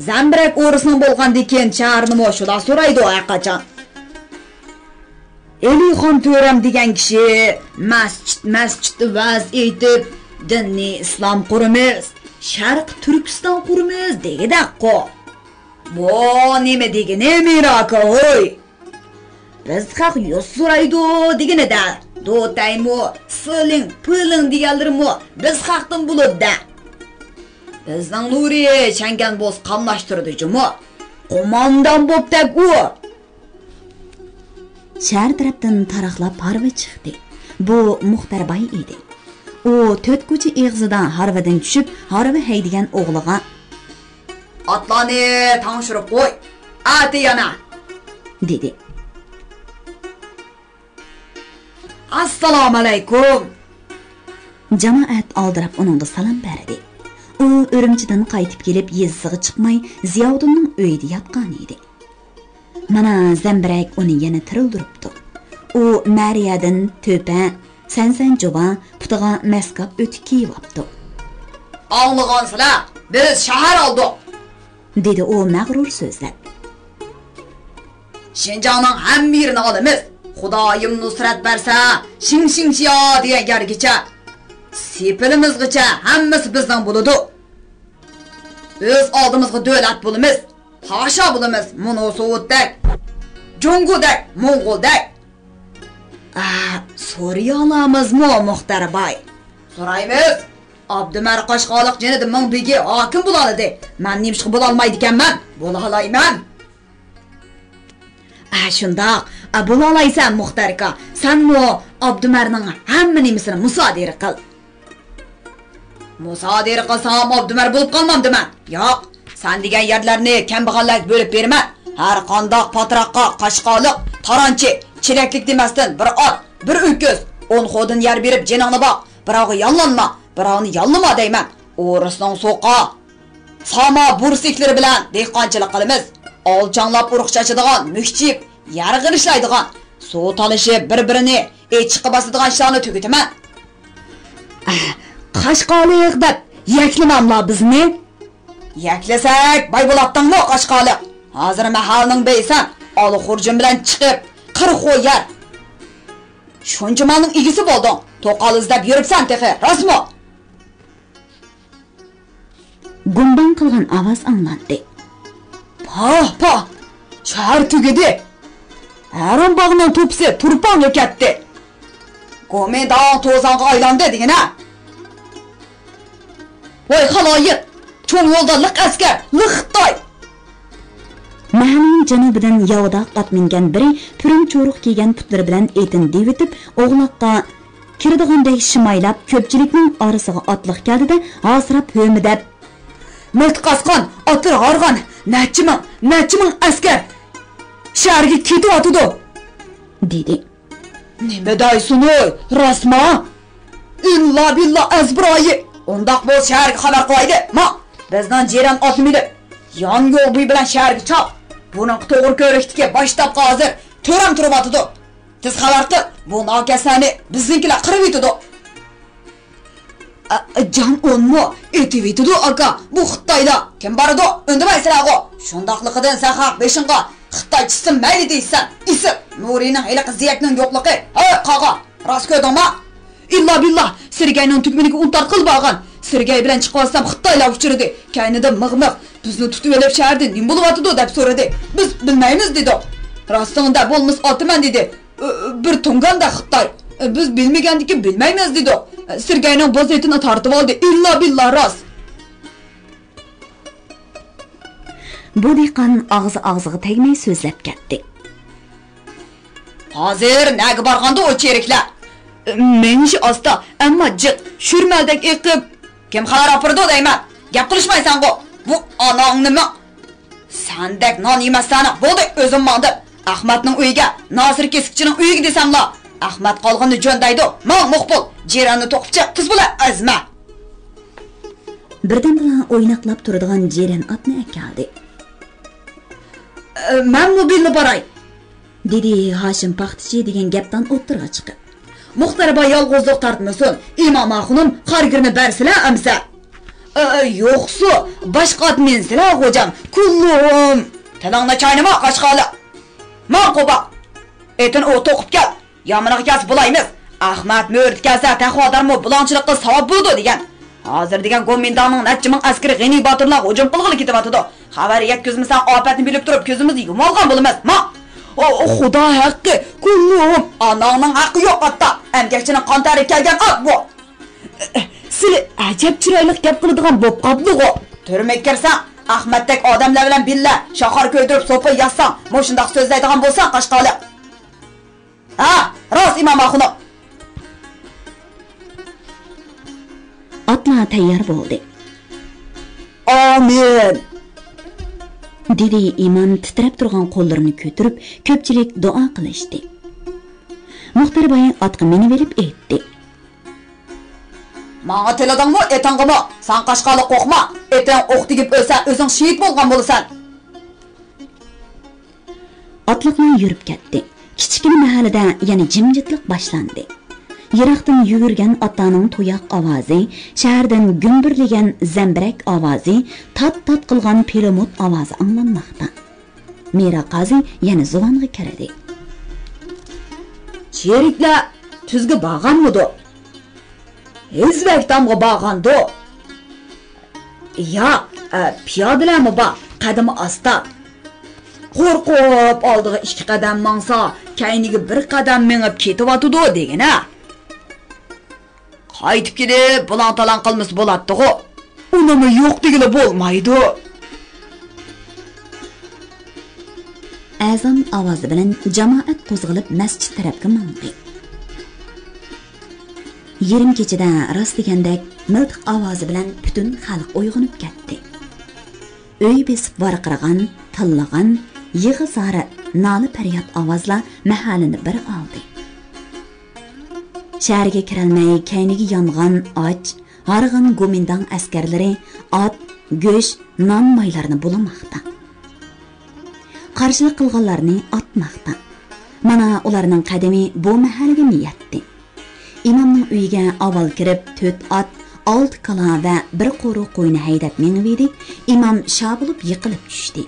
زەمبىرەك ئورۇسنىڭ بولغاندىكىن شەھەرنىمۇ شۇلار سورايدۇ ھەرقاچان. ئېلىخان تۆرەم دېگەن كىشى مەسچىت، مەسچىتتە ۋەز ئېيتىپ، دىننى ئىسلام قۇرىمىز، شەرقىي تۈركىستان قۇرىمىز دېگۈدەكقۇ. بۇ نېمە دېگىنى، مىراكا ھوي؟ بىز خەق يوز سورايدۇ دېگىنىدە، دوتەيمۇ، سىلىڭ، پىلىڭ دېگەنلىرىمۇ بىز خەقتىن بولىدۇ-دە. بىزنىڭ نۇرى چەڭگەن بولسا قاملاشتۇرىدۇ جۇمۇ. قوماندان بوپتەك ئۇ. شەھەر تەرەپتىن تاراقلاپ ھارۋا چىقتى. بۇ مۇختەر باي ئىدى. ئۇ تۆت كوچا ئېغىزىدا ھارۋىدىن چۈشۈپ، ھارۋا ھەيدىگەن ئوغلىغا، «ئاتلارنى تاڭشۇرۇپ قوي، ئەتە يەنە» دېدى. «ئەسسالامۇئەلەيكۇم!» جامائەت ئالدىراپ ئۇنىڭغا سالام بەردى. ئۇ ئۈرۈمچىدىن قايتىپ كېلىپ، يېزىسىغا چىقماي، زىياۋۇدۇننىڭ ئۆيىدە ياتقان ئىدى. مانا زەمبىرەك ئۇنى يەنە تىرىلدۈرۈپتۇ. ئۇ مەرىيەدىن تۆپە، سەنسەن جۇبا، پۇتىغا مەسكاپ ئۆتۈك كىيىۋاپتۇ. «ئاڭلىغانسىلەر، بىز شەھەر ئالدۇق!» دېدى ئۇ مەغرۇر سۆزلەپ. «شىنجاڭنىڭ ھەممە يېرىنى ئالىمىز. خۇدايىم نۇسرەت بەرسە، شىڭشىڭشيا دېگەن يەرگىچە، سېپىلىمىزغىچە ھەممىسى بىزنىڭ بولىدۇ. ئۆز ئالدىمىزغا دۆلەت بولىمىز. پاشا بولىمىز، مۇنۇ سوۋېتتەك، جۇڭگودەك، موڭغۇلدەك.» «ئە، سورىيالامىزمۇ، مۇختەر باي؟» «سورايمىز. ئابدۇمەر قاشقالىق جېنىدا مىڭ بېگى ھاكىم بولالىدى. مەن نېمىشقا بولالمايدىكەنمەن؟ بولالايمەن.» «ئە، شۇنداق. ئە، بولالايسەن، مۇختەركا. سەنمۇ ئابدۇمەرنىڭ ھەممە نېمىسىنى مۇسادىرە قىل.» «مۇسادىرە قىلسام، ئابدۇمەر بولۇپ قالمامدىمەن؟» «ياق، سەن دېگەن يەرلەرنى كەمبەغەللەرگە بۆلۈپ بېرىمەن. ھەر قانداق پاتراققا قاشقالىق، تارانچى، چېلەكلىك دېمەستىن بىر ئات، بىر ئۆكۈز، ئون خودىن يەر بېرىپ جېنىڭنى باق. بىراۋغا ياللانما، بىراۋنى ياللىما دەيمەن. ئورۇسنىڭ سوقا، ساما بۇرسىكلىرى بىلەن دېھقانچىلىق قىلىمىز. ئالچاڭلاپ ئۇرۇق چاچىدىغان، مۈكچىيىپ يەر غىرىشلايدىغان، سۇ تالىشىپ بىر-بىرىنى ئېچىققا باسىدىغان ئىشلارنى تۈگىتىمەن.» «ئە، قاشقالىق دەپ يەكلىمەملا بىزنى؟» «يەكلىسەك باي بولاتتىڭمۇ، قاشقالىق؟ ھازىر مەھەللىنىڭ بېيىسەن، ئالا خۇرجۇن بىلەن چىقىپ قىرىق خو يەر. شۇنچە مالنىڭ ئىگىسى بولدۇڭ، توقال ئىزدەپ يۈرۈپسەن تېخى، راستمۇ؟» گۇمباڭ قىلغان ئاۋاز ئاڭلاندى. «پاھ، پاھ! شەھەر تۈگىدى! ھەرەم باغنىڭ توپىسى تۇرپانغا كەتتى! گومىنداڭ توزانغا ئايلاندى دېگىنە! ۋاي خالايىق! چوڭ يولدا لىق ئەسكەر، لىق خىتاي!» مەھەللىنىڭ جەنۇبىدىن ياۋىداق ئات مىنگەن بىرى پۈرۈم چورۇق كىيگەن پۇتلىرى بىلەن ئېتىنى دېۋىتىپ، ئوغلاققا كىرىدىغاندەك شىمايلاپ، كۆپچىلىكنىڭ ئارىسىغا ئاتلىق كەلدى-دە، ھاسىراپ ھۆمۈدەپ، «مىلتىق ئاسقان، ئاتلىرى ھارغان، نەچچە مىڭ، نەچچە مىڭ ئەسكەر شەھەرگە كېتىۋاتىدۇ!» دېدى. «نېمە دەيسىنۇ، راستما؟ ئىللا بىللا ئەزبىرايى! ئۇنداق بولسا شەھەرگە خەۋەر قىلايلى، ما! بىزنىڭ جەريان ئاتنى مىنىپ، يان يول بويى بىلەن شەھەرگە چاپ! بۇنىڭقى توغرا كۆرۈشتىكى باش تاپقا ھازىر تۆرەم تۇرۇۋاتىدۇ! تېز خەۋەر قىل، بۇ ناكەسلەرنى بىزنىڭكىلەر قىرىۋېتىدۇ!» «ئە، جان ئونمۇ ئېتىۋېتىدۇ، ئاكا، بۇ خىتايلار. كىم بارىدۇ، ئۈندىمەيسىلەرغۇ. شۇنداقلىقىدىن سەن خەق بېشىڭغا خىتايچىسى مەيلى دەيسەن. ئېسىل، نۇرىنىڭ ھېلىقى زىيەكنىڭ يوقلۇقى. ھەي، قاغا، راست كۆردۈڭما؟ ئىللا بىللا، سېرگەينىڭ تۈگمىنىگە ئۇن تارتقىلى بارغان. سېرگەي بىلەن چىقىۋاتسام خىتايلار ئۇچرىدى. كەينىدىن مىغ-مىغ، بىزنى تۇتۇۋېلىپ شەھەردە نېمە بولۇۋاتىدۇ دەپ سورىدى. بىز بىلمەيمىز دېدۇق. راستىڭدا بولمىسا ئاتىمەن دېدى. بىر تۇڭگاندا خىتاي، بىز بىلمىگەندىكىن بىلمەيمىز دېدۇق. سېرگەينىڭ بوز ئېتىنى تارتىۋالدى، ئىللا بىللا راست. بۇ دېھقان ئاغزى ئاغزىغا تەگمەي سۆزلەپ كەتتى. ھازىر نەگە بارغاندۇ ئۇ چېرىكلەر؟ مېڭىشى ئاستا، ئەمما جىق، شۈرمەلدەك ئېقىپ، كىم خەۋەر ئاپىرىدۇ دەيمەن؟ گەپ قىلىشمايسەنغۇ؟ بۇ ئاناڭنىمۇ. سەندەك نان يېمەسلەرنى بولدى، ئۆزۈم ماڭدىم. ئەخمەتنىڭ ئۆيىگە، ناسىر كېسىكچىنىڭ ئۆيىگە دېسەملا، ئەخمەت قالغىنىنى جۆندەيدۇ. ماڭ، مۇقبۇل، جىرەننى توقۇپ چىق، تېز بولە، ئەزمە. بىردەمدىلا ئويناقلاپ تۇرىدىغان جىرەن ئاتنى ئەكەلدى. ئە، مەنمۇ بىللە باراي. دېدى ھاشىم پاختىچى دېگەن گەپدان ئوتتۇرىغا چىقىپ. مۇختەر باي يالغۇزلۇق تارتمىسۇن، ئىمام ئاخۇنۇم قارىگۈرنى بەرسىلە ئەمسە. ئە، يوقسۇ، باشقا ئات مىنسىلە خوجام، كۇللۇھۇم. تىلىڭنى چاينىما، قاشقالىق. ماڭ قوباق. ئېتىنى ئۇ توقۇپ كەل. يامىنىغا كەلسە بۇلايمىز. ئەخمەت مۆرىتى كەلسە تەقۋادارمۇ بۇلاڭچىلىققا ساۋاب بولىدۇ دېگەن. ھازىر دېگەن گومىنداڭنىڭ نەچچە مىڭ ئەسكىرى غېنى باتۇرلارغا ھۇجۇم قىلغىلى كېتىۋاتىدۇ. خەۋەر يەتكۈزمىسەڭ، ئاپەتنى بىلىپ تۇرۇپ كۆزىمىزنى يۇمۇۋالغان بولىمىز. ما! ئۇ، ئۇ، خۇدا ھەققى، كۇللۇھۇم، ئاناڭنىڭ ھەققى يوق ئاتتا. ئەمگەكچىنىڭ قان تەرى كەلگەن ئات بۇ. سىلى ئەجەب چىرايلىق گەپ قىلىدىغان بوپ قاپتىغۇ. تۈرمىگە كىرسەڭ، ئەخمەتتەك ئادەملەر بىلەن بىللە شاخار كۆيدۈرۈپ سوپا ياسساڭ، مۇشۇنداق سۆزلەيدىغان بولساڭ، قاشقالىق. ھە، راست، ئىمام ئاخۇنۇم. ئاتلار تەييار بولدى. ئامىن! دېدى ئىمام تىترەپ تۇرغان قوللىرىنى كۆتۈرۈپ، كۆپچىلىك دۇئا قىلىشتى. مۇختەر باي ئاتقا مىنىۋېلىپ ئېيتتى. ماڭا تىلىدىڭمۇ، ئېتىڭغىمۇ؟ ساڭ قاشقالىق قورقما، ئېتىڭ ئوق تېگىپ ئۆلسە، ئۆزۈڭ شېھىت بولغان بولىسەن. ئاتلىقلار يۈرۈپ كەتتى. كىچىككىنە مەھەللىدە يەنە جىمجىتلىق باشلاندى. يىراقتىن يۈگۈرگەن ئاتلارنىڭ تۇياق ئاۋازى، شەھەردىن گۈمبۈرلىگەن زەمبىرەك ئاۋازى، تات-تات قىلغان پىلىموت ئاۋازى ئاڭلانماقتا. مىرا قازى يەنە زۇۋانغا كىردى. چېرىكلەر تۈزگە بارغانمىدۇ؟ ھېزۋەكتامغا بارغاندۇ؟ ياق، ئە، پىيادىلەرمۇ بار، قەدىمى ئاستا. قورقۇپ ئالدىغا ئىككى قەدەم ماڭسا، كەينىگە بىر قەدەم مېڭىپ كېتىۋاتىدۇ دېگىنە. قايتىپ كېلىپ بۇلاڭ-تالاڭ قىلمىسا بولاتتىغۇ. ئۇنىمۇ يوق دېگىلى بولمايدۇ. ئەزان ئاۋازى بىلەن جامائەت قوزغىلىپ مەسچىت تەرەپكە ماڭدى. يېرىم كېچىدە راست دېگەندەك مىلتىق ئاۋازى بىلەن پۈتۈن خەلق ئويغىنىپ كەتتى. ئۆي بېسىپ ۋارقىرىغان، تىللىغان، يىغا-زار، نالە-پەرياد ئاۋازلار مەھەللىنى بىر ئالدى. شەھەرگە كىرەلمەي كەينىگە يانغان ئاچ، ھارغىن گومىنداڭ ئەسكەرلىرى ئات، گۆش، نان-مايلارنى بۇلىماقتا. قارشىلىق قىلغانلارنى ئاتماقتا. مانا ئۇلارنىڭ قەدىمى بۇ مەھەللىگىمۇ يەتتى. ئىمامنىڭ ئۆيىگە ئاۋۋال كىرىپ، تۆت ئات، ئالتە كالا ۋە بىر قورۇ قوينى ھەيدەپ مېڭىۋىدى، ئىمام شا بولۇپ يىقىلىپ چۈشتى.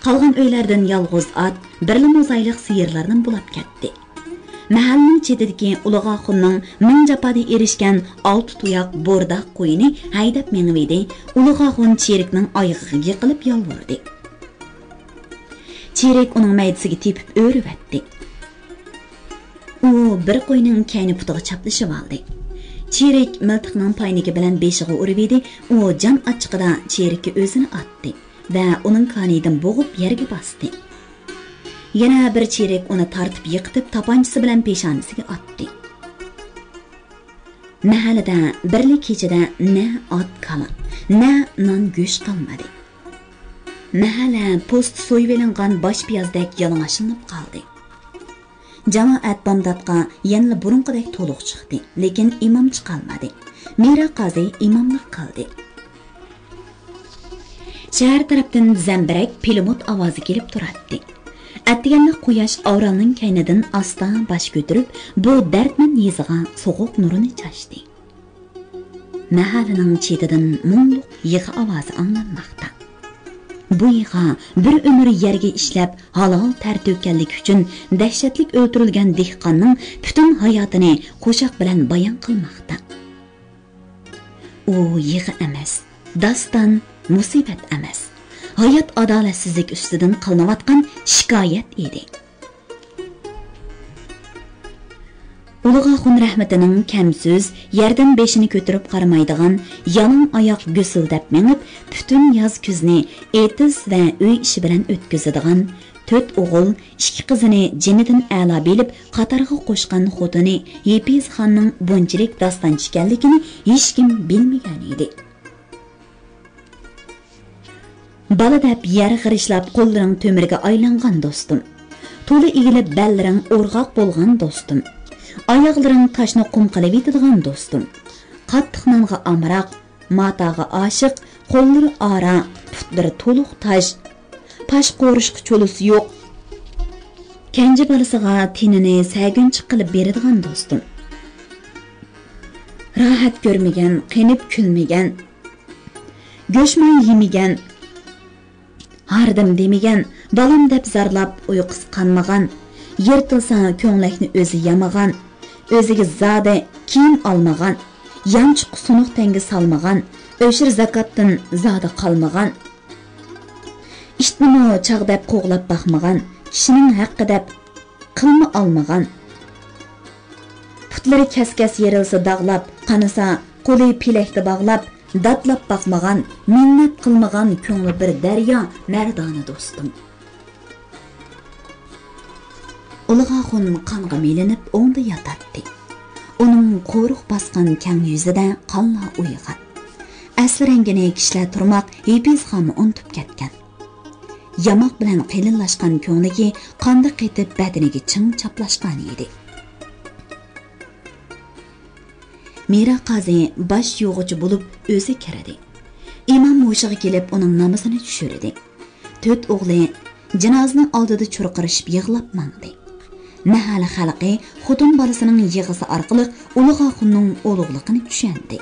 قالغان ئۆيلەردىن يالغۇز ئات، بىرلا موزايلىق سىيىرلارنى بۇلاپ كەتتى. مەھەللىنىڭ چېتىدىكى ئۇلۇغ ئاخۇننىڭ مىڭ جاپادا ئېرىشكەن ئالتە تۇياق بورداق قويىنى ھەيدەپ مېڭىۋىدى، ئۇلۇغ ئاخۇن چېرىكنىڭ ئايىغىغا يىقىلىپ يالۋۇردى. چېرىك ئۇنىڭ مەيدىسىگە تېپىپ ئۆرۈۋەتتى. ئۇ بىر قوينىڭ كەينى پۇتىغا چاپلىشىۋالدى. چېرىك مىلتىقنىڭ پاينىكى بىلەن بېشىغا ئۇرۇۋىدى، ئۇ جان ئاچچىقىدا چېرىككە ئۆزىنى ئاتتى ۋە ئۇنىڭ كانىيىدىن بوغۇپ يەرگە باستى. يەنە بىر چېرىك ئۇنى تارتىپ يىقىتىپ تاپانچىسى بىلەن پېشانىسىگە ئاتتى. مەھەللىدە بىرلا كېچىدە نە ئات كالا، نە نان گۆش قالمىدى. مەھەللە پوستى سويۇۋېلىنغان باش پىيازدەك يالىڭاچلىنىپ قالدى. جامائەت بامداتقا يەنىلا بۇرۇنقىدەك تولۇق چىقتى، لېكىن ئىمام چىقالمىدى. مىرا قازى ئىماملىق قىلدى. شەھەر تەرەپتىن زەمبىرەك، پىلىموت ئاۋازى كېلىپ تۇراتتى. ئەتىگەنلىك قۇياش ئارالنىڭ كەينىدىن ئاستا باش كۆتۈرۈپ، بۇ دەردمەن يېزىغا سوغۇق نۇرىنى چاچتى. مەھەللىنىڭ چېتىدىن مۇڭلۇق يىغا ئاۋازى ئاڭلانماقتا. بۇ يىغا بىر ئۆمۈر يەرگە ئىشلەپ، ھالال تەر تۆككەنلىكى ئۈچۈن دەھشەتلىك ئۆلتۈرۈلگەن دېھقاننىڭ پۈتۈن ھاياتىنى قوشاق بىلەن بايان قىلماقتا. ئۇ يىغا ئەمەس، داستان، مۇسىبەت ئەمەس، ھايات ئادالەتسىزلىك ئۈستىدىن قىلىنىۋاتقان شىكايەت ئىدى. ئۇلۇغ ئاخۇن رەھمىتىنىڭ كەم سۆز، يەردىن بېشىنى كۆتۈرۈپ قارىمايدىغان، يالاڭ ئاياق گۈسۈلدەپ مېڭىپ، پۈتۈن ياز كۈزنى ئېتىز ۋە ئۆي ئىشى بىلەن ئۆتكۈزىدىغان، تۆت ئوغۇل، ئىككى قىزىنى جېنىدىن ئەلا بىلىپ قاتارغا قوشقان خوتۇنى ھېپىزە خاننىڭ بۇنچىلىك داستانچى ئىكەنلىكىنى ھېچكىم بىلمىگەن ئىدى. بالا دەپ يەر غىرىشلاپ قوللىرىڭ تۆمۈرگە ئايلانغان دوستۇم. تولا ئېگىلىپ بەللىرىڭ ئورغاق بولغان دوستۇم. ئاياغلىرىڭ تاشنى قۇم قىلىۋېتىدىغان دوستۇم. قاتتىق نانغا ئامراق، ماتاغا ئاشىق، قوللىرى ئارا، پۇتلىرى تولۇق تاش. پاش قورۇشقا چولىسى يوق. كەنجى بالىسىغا تېنىنى سەگۈنچە قىلىپ بېرىدىغان دوستۇم. راھەت كۆرمىگەن، قېنىپ كۈلمىگەن، گۆشماي يېمىگەن، ھاردىم دېمىگەن، بالام دەپ زارلاپ ئۇيقۇسى قانمىغان، يىرتىلسا كۆڭلەكنى ئۆزى يامىغان، ئۆزىگە زادى كىيىم ئالمىغان، يانچۇققا سۇنۇق تەڭگە سالمىغان، ئۆشۈر زاكاتتىن زادى قالمىغان، ئىتنىمۇ چاغ دەپ قوغلاپ باقمىغان، كىشىنىڭ ھەققى دەپ قىلمۇ ئالمىغان. پۇتلىرى كەس-كەس يېرىلسا داغلاپ، قانىسا قولى پېلەكتە باغلاپ، داتلاپ باقمىغان، مىننەت قىلمىغان كۆڭلى بىر دەريا مەردانە دوستۇم. ئۇلۇغ ئاخۇن قانغا مىلىنىپ ئوڭدا ياتاتتى. ئۇنىڭ قورۇق باسقان كەڭ يۈزىدە قانلار ئۇيۇغان. ئەسلى رەڭگىنى كىشىلەر تۇرماق ھېپىزخانمۇ ئۇنتۇپ كەتكەن. ياماق بىلەن قېلىنلاشقان كۆڭلىكى قاندا قېتىپ بەدىنىگە چىڭ چاپلاشقان ئىدى. مىرا قازى باش يۇغۇچى بولۇپ ئۆزى كىردى. ئىمام ھوشىغا كېلىپ ئۇنىڭ نامىزىنى چۈشۈردى. تۆت ئوغلى جىنازىنىڭ ئالدىدا چۇرقىرىشىپ يىغلاپ ماڭدى. مەھەللە خەلقى خوتۇن بالىسىنىڭ يىغىسى ئارقىلىق ئۇلۇغ ئاخۇننىڭ ئۇلۇغلۇقىنى چۈشەندى.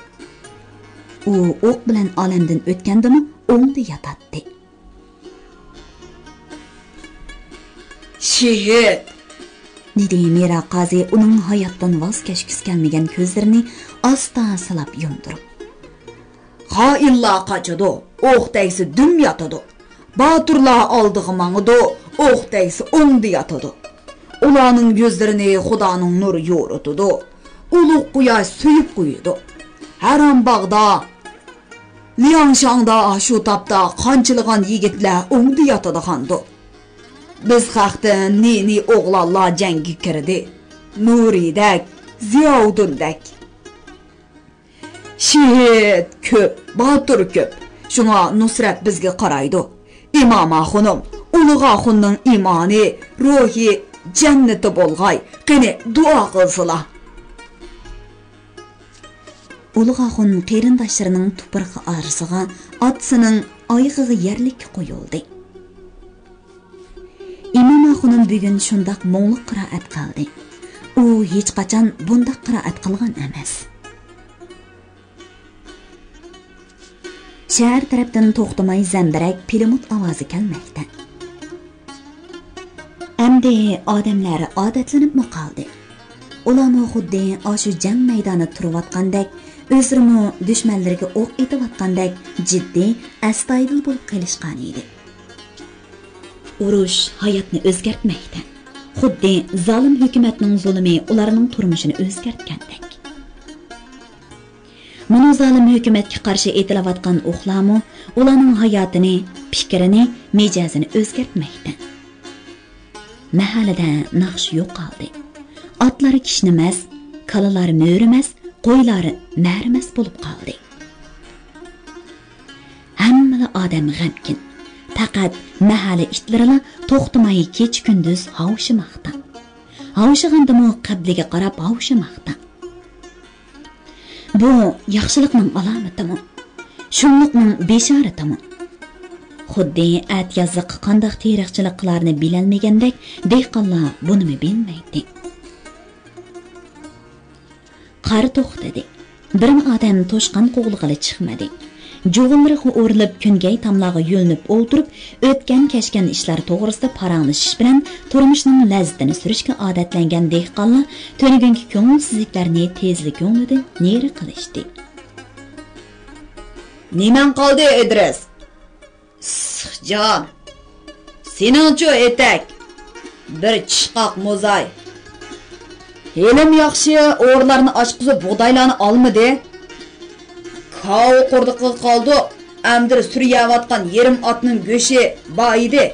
ئۇ ئوق بىلەن ئالەمدىن ئۆتكەندىمۇ ئوڭدا ياتاتتى. شېھىت! دېدى مىرا قازى ئۇنىڭ ھاياتتىن ۋاز كەچكۈسى كەلمىگەن كۆزلىرىنى ئاستا سىلاپ يۇمدۇرۇپ. خائىنلار قاچىدۇ، ئوق تەگسە دۈم ياتىدۇ. باتۇرلار ئالدىغا ماڭىدۇ، ئوق تەگسە ئوڭدا ياتىدۇ. ئۇلارنىڭ يۈزلىرىنى خۇدانىڭ نۇرى يورۇتىدۇ. ئۇلۇغ قۇياش سۆيۈپ قويىدۇ. ھەرەم باغدا، لياڭشاڭدا شۇ تاپتا قانچىلىغان يىگىتلەر ئوڭدا ياتىدىغاندۇ. بىز خەقتىن نى-نى ئوغلانلار جەڭگە كىردى. نۇرىدەك، زىياۋۇدۇندەك. شېھىت كۆپ، باتۇر كۆپ. شۇڭا نۇسرەت بىزگە قارايدۇ. ئىمام ئاخۇنۇم، ئۇلۇغ ئاخۇننىڭ ئىمانى، روھى جەننىتى بولغاي. قېنى، دۇئا قىلسىلا. ئۇلۇغ ئاخۇن قېرىنداشلىرىنىڭ تۇپرىقى ئارىسىغا، ئاتىسىنىڭ ئايىغىغا يەرلىككە قويۇلدى. ئىمام ئاخۇنۇم بۈگۈن شۇنداق مۇڭلۇق قىرائەت قىلدى. ئۇ ھېچقاچان بۇنداق قىرائەت قىلغان ئەمەس. شەھەر تەرەپتىن توختىماي زەمبىرەك، پىلىموت ئاۋازى كەلمەكتە. ئەمدى ئادەملەر ئادەتلىنىپمۇ قالدى. ئۇلارمۇ خۇددى ئاشۇ جەڭ مەيدانىدا تۇرۇۋاتقاندەك، ئۆزلىرىمۇ دۈشمەنلىرىگە ئوق ئېتىۋاتقاندەك جىددىي، ئەستايىدىل بولۇپ قېلىشقانىدى. ئۇرۇش ھاياتنى ئۆزگەرتمەكتە. خۇددى زالىم ھۆكۈمەتنىڭ زۇلۇمى ئۇلارنىڭ تۇرمۇشىنى ئۆزگەرتكەندەك. مۇنۇ زالىم ھۆكۈمەتكە قارشى ئېتىلىۋاتقان ئوقلارمۇ ئۇلارنىڭ ھاياتىنى، پىكرىنى، مىجەزىنى ئۆزگەرتمەكتە. مەھەللىدە ناخشا يوقالدى. ئاتلار كىشنىمەس، كالىلار مۆرىمەس، قويلار مەرىمەس بولۇپ قالدى. ھەممىلا ئادەم غەمكىن. پەقەت مەھەللە ئىتلىرىلا توختىماي كېچە-كۈندۈز ھاۋشىماقتا. ھاۋشىغاندىمۇ قىبلىگە قاراپ ھاۋشىماقتا. بۇ ياخشىلىقنىڭ ئالامىتىمۇ؟ شۇملۇقنىڭ بېشارىتىمۇ؟ خۇددى ئەتىيازلىققا قانداق تېرىقچىلىق قىلارنى بىلەلمىگەندەك، دېھقانلار بۇنىمۇ بىلمەيتتى. قار توختىدى. بىرمۇ ئادەم توشقان قوغلىغىلى چىقمىدى. جۇغۇنلىرىغا ئورىلىپ، كۈنگەي تاملارغا يۆلىنىپ ئولتۇرۇپ، ئۆتكەن-كەچكەن ئىشلار توغرىسىدا پاراڭلىشىش بىلەن تۇرمۇشنىڭ لەززىتىنى سۈرۈشكە ئادەتلەنگەن دېھقانلار تۈنۈگۈنكى كۆڭۈلسىزلىكلەرنى تېزلا كۆڭلىدىن نېرى قىلىشتى. نېمەڭ قالدى، ئىدرىس؟ ئىسسىق جان. سېنىڭچۇ ئېتەك؟ بىر چىشقاق موزاي. ھېلىمۇ ياخشى، ئورىلارنى ئاچقۇزۇپ، بۇغدايلارنى ئالمىدى. كاۋا قۇردىقىغا قالدۇق. ئەمدى سۈرە يەۋاتقان يېرىم ئاتنىڭ گۆشى بار ئىدى.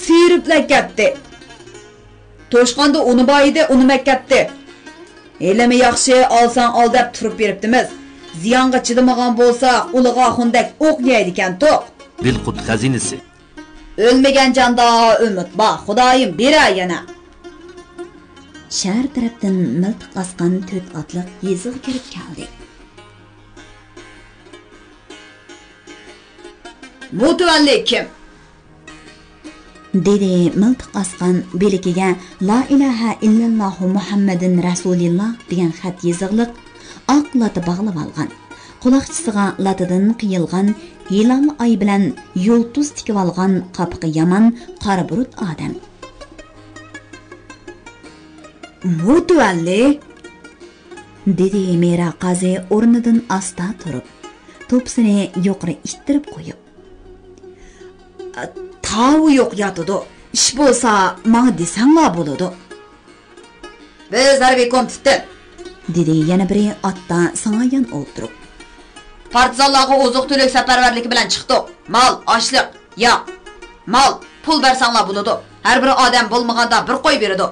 سىيرىپلا كەتتى. توشقاندا ئۇنى بار ئىدى، ئۇنىمۇ ئەكەتتى. ھېلىمۇ ياخشى، ئالساڭ ئال دەپ تۇرۇپ بېرىپتىمىز. زىيانغا چىدىمىغان بولسا، ئۇلۇغ ئاخۇندەك ئوق يەيدىكەنتۇق. بىلقۇت خەزىنىسى. ئۆلمىگەن جاندا ئۈمىد بار، خۇدايىم بېرە يەنە. شەھەر تەرەپتىن مىلتىق ئاسقان تۆت ئاتلىق يېزىغا كىرىپ كەلدى. مۇتەۋەللى كىم؟ دېدى مىلتىق ئاسقان بىلىكىگە لا ئىلاھە ئىللەللاھۇ مۇھەممەدۇن رەسۇلىللا دېگەن خەت يېزىقلىق ئاق لاتا باغلىۋالغان، قۇلاقچىسىغا لاتىدىن قىيىلغان ھىلال ئاي بىلەن يۇلتۇز تىكىۋالغان قاپىقى يامان قارا بۇرۇت ئادەم. مۇتەۋەللى! دېدى مىرا قازى ئورنىدىن ئاستا تۇرۇپ، توپىسىنى يۇقىرى ئىتتىرىپ قويۇپ. تاۋى يوق ياتىدۇ. ئىش بولسا ماڭا دېسەڭلار بولىدۇ. بىز ھەربىي كومىتېتتىن. دېدى يەنە بىرى ئاتتا ساڭايان ئولتۇرۇپ. پارتىزانلارغا ئوزۇق-تۈلۈك سەپەرۋەرلىكى بىلەن چىقتۇق. مال، ئاشلىق، ياق. مال، پۇل بەرسەڭلار بولىدۇ. ھەر بىر ئادەم بولمىغاندا بىر قوي بېرىدۇ.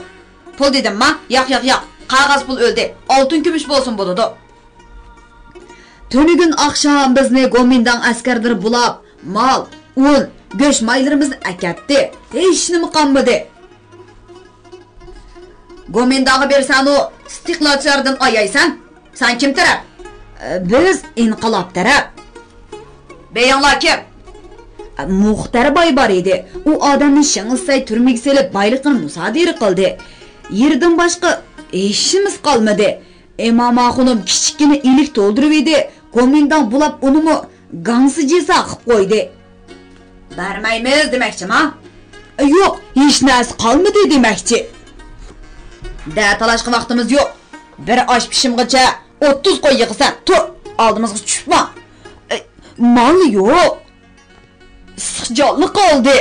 پۇل دېدىمما؟ ياق، ياق، ياق. قەغەز پۇل ئۆلدى. ئالتۇن كۈمۈش بولسۇن بولىدۇ. تۈنۈگۈن ئاخشام بىزنى گومىنداڭ ئەسكەرلىرى بۇلاپ، مال، ئۇن، گۆش مايلىرىمىزنى ئەكەتتى. ھېچنېمە قالمىدى. گومىنداڭغا بېرىسەنۇ، ئىستىقلالچىلاردىن ئايايسەن. سەن كىم تەرەپ؟ بىز ئىنقىلاب تەرەپ. بېيىڭلار كىم؟ مۇختەر باي بار ئىدى. ئۇ ئادەمنى شېڭ ئىسەي تۈرمىگە سېلىپ، بايلىقىنى مۇسادىرە قىلدى. يېرىدىن باشقا ھېچنېمىسى قالمىدى. ئىماما خانىم كىچىككىنە ئىلىك تولدۇرۇۋىدى، گومىنداڭ بۇلاپ ئۇنىمۇ گاڭسىجىسا قىپ قويدى. بەرمەيمىز دېمەكچىما؟ يوق، ھېچ نەرسە قالمىدى دېمەكچى. دە تالاشقا ۋاقتىمىز يوق. بىر ئاش پىشىمغىچە ئوتتۇز قوي يىغىسەن. تۇر، ئالدىمىزغا چۈشۈپ ماڭ. ئەي، مال يوق. ئىسسىق جانلىق قالدى.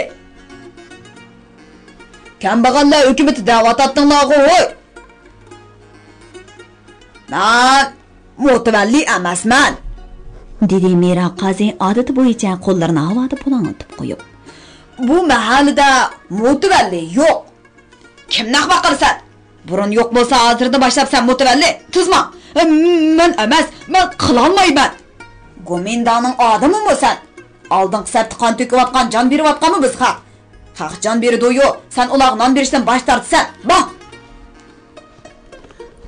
كەمبەغەللەر ھۆكۈمىتى دەۋاتاتتىڭلارغۇ ھوي. مەن مۇتەۋەللى ئەمەسمەن، دېدى مىرا قازى ئادىتى بويىچە قوللىرىنى ھاۋادا پۇلاڭلىتىپ قويۇپ. بۇ مەھەللىدە مۇتەۋەللى يوق. كىمنى ئەخمەق قىلىسەن؟ بۇرۇن يوق بولسا، ھازىردىن باشلاپ سەن مۇتەۋەللى. تىزما! مەن ئەمەس، مەن قىلالمايمەن. گومىنداڭنىڭ ئادىمىمۇ سەن؟ ئالدىنقى سەپتە قان تۆكۈۋاتقان، جان بېرىۋاتقانمۇ بىز خەق؟ خەق جان بېرىدۇيۇ، سەن ئۇلارغا نان بېرىشتىن باش تارتىسەن. بار!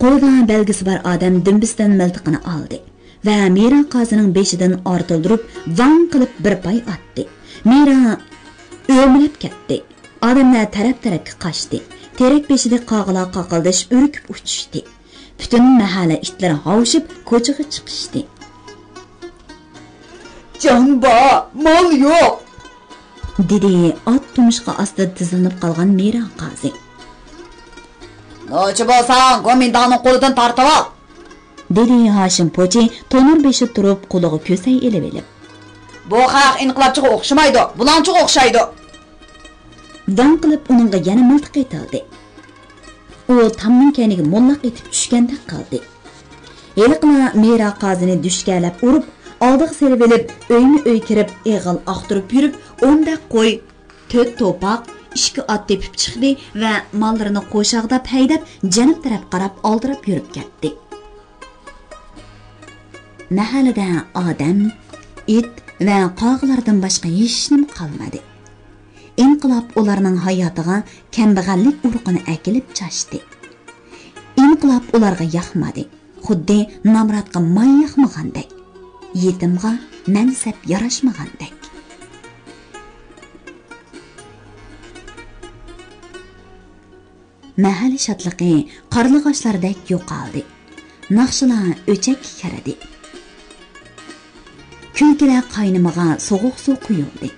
قولىدا بەلگىسى بار ئادەم دۈمبىسىدىن مىلتىقىنى ئالدى ۋە مىرا قازىنىڭ بېشىدىن ئارتىلدۇرۇپ ۋاڭ قىلىپ بىر پاي ئاتتى. مىرا ئۆمىلەپ كەتتى. ئادەملەر تەرەپ-تەرەپكە قاچتى. تېرەك بېشىدىكى قاغىلار قاقىلدىشىپ ئۈركۈپ ئۇچۇشتى. پۈتۈن مەھەللە ئىتلىرى ھاۋشىپ كوچىغا چىقىشتى. جان بار، مال يوق، دېدى ئات تۇمشۇقى ئاستىدا تىزلىنىپ قالغان مىرا قازى. نوچى بولساڭ، گومىنداڭنىڭ قولىدىن تارتىۋال، دېدى ھاشىم پوچى تونۇر بېشىدا تۇرۇپ قولىغا كۆسەي ئېلىۋېلىپ. بۇ خەق ئىنقىلابچىغا ئوخشىمايدۇ، بۇلاڭچىغا ئوخشايدۇ. ۋاڭ قىلىپ ئۇنىڭغا يەنە مىلتىق ئېتىلدى. ئۇ تامنىڭ كەينىگە موللاق ئېتىپ چۈشكەندەك قىلدى. ھېلىقىلار مىرا قازىنى دۈشكەلەپ ئۇرۇپ، ئالدىغا سېلىۋېلىپ، ئۆيمۇ ئۆي كىرىپ، ئېغىل ئاختۇرۇپ يۈرۈپ، ئون بەك قوي، تۆت توپاق، ئىككى ئات تېپىپ چىقتى ۋە ماللىرىنى قوشاغداپ ھەيدەپ، جەنۇب تەرەپ قاراپ ئالدىراپ يۈرۈپ كەتتى. مەھەللىدە ئادەم، ئىت ۋە قاغىلاردىن باشقا ھېچنېمە قالمىدى. ئىنقىلاب ئۇلارنىڭ ھاياتىغا كەمبەغەللىك ئۇرۇقىنى ئەكېلىپ چاچتى. ئىنقىلاب ئۇلارغا ياقمىدى، خۇددى نامراتقا ماي ياقمىغاندەك، يېتىمغا مەنسەپ ياراشمىغاندەك. مەھەللە شادلىقى قارلىغاچلاردەك يوقالدى. ناخشىلار ئۆچەككە كىردى. كۈلكىلەر قاينىمىغا سوغۇق سۇ قۇيۇلدى.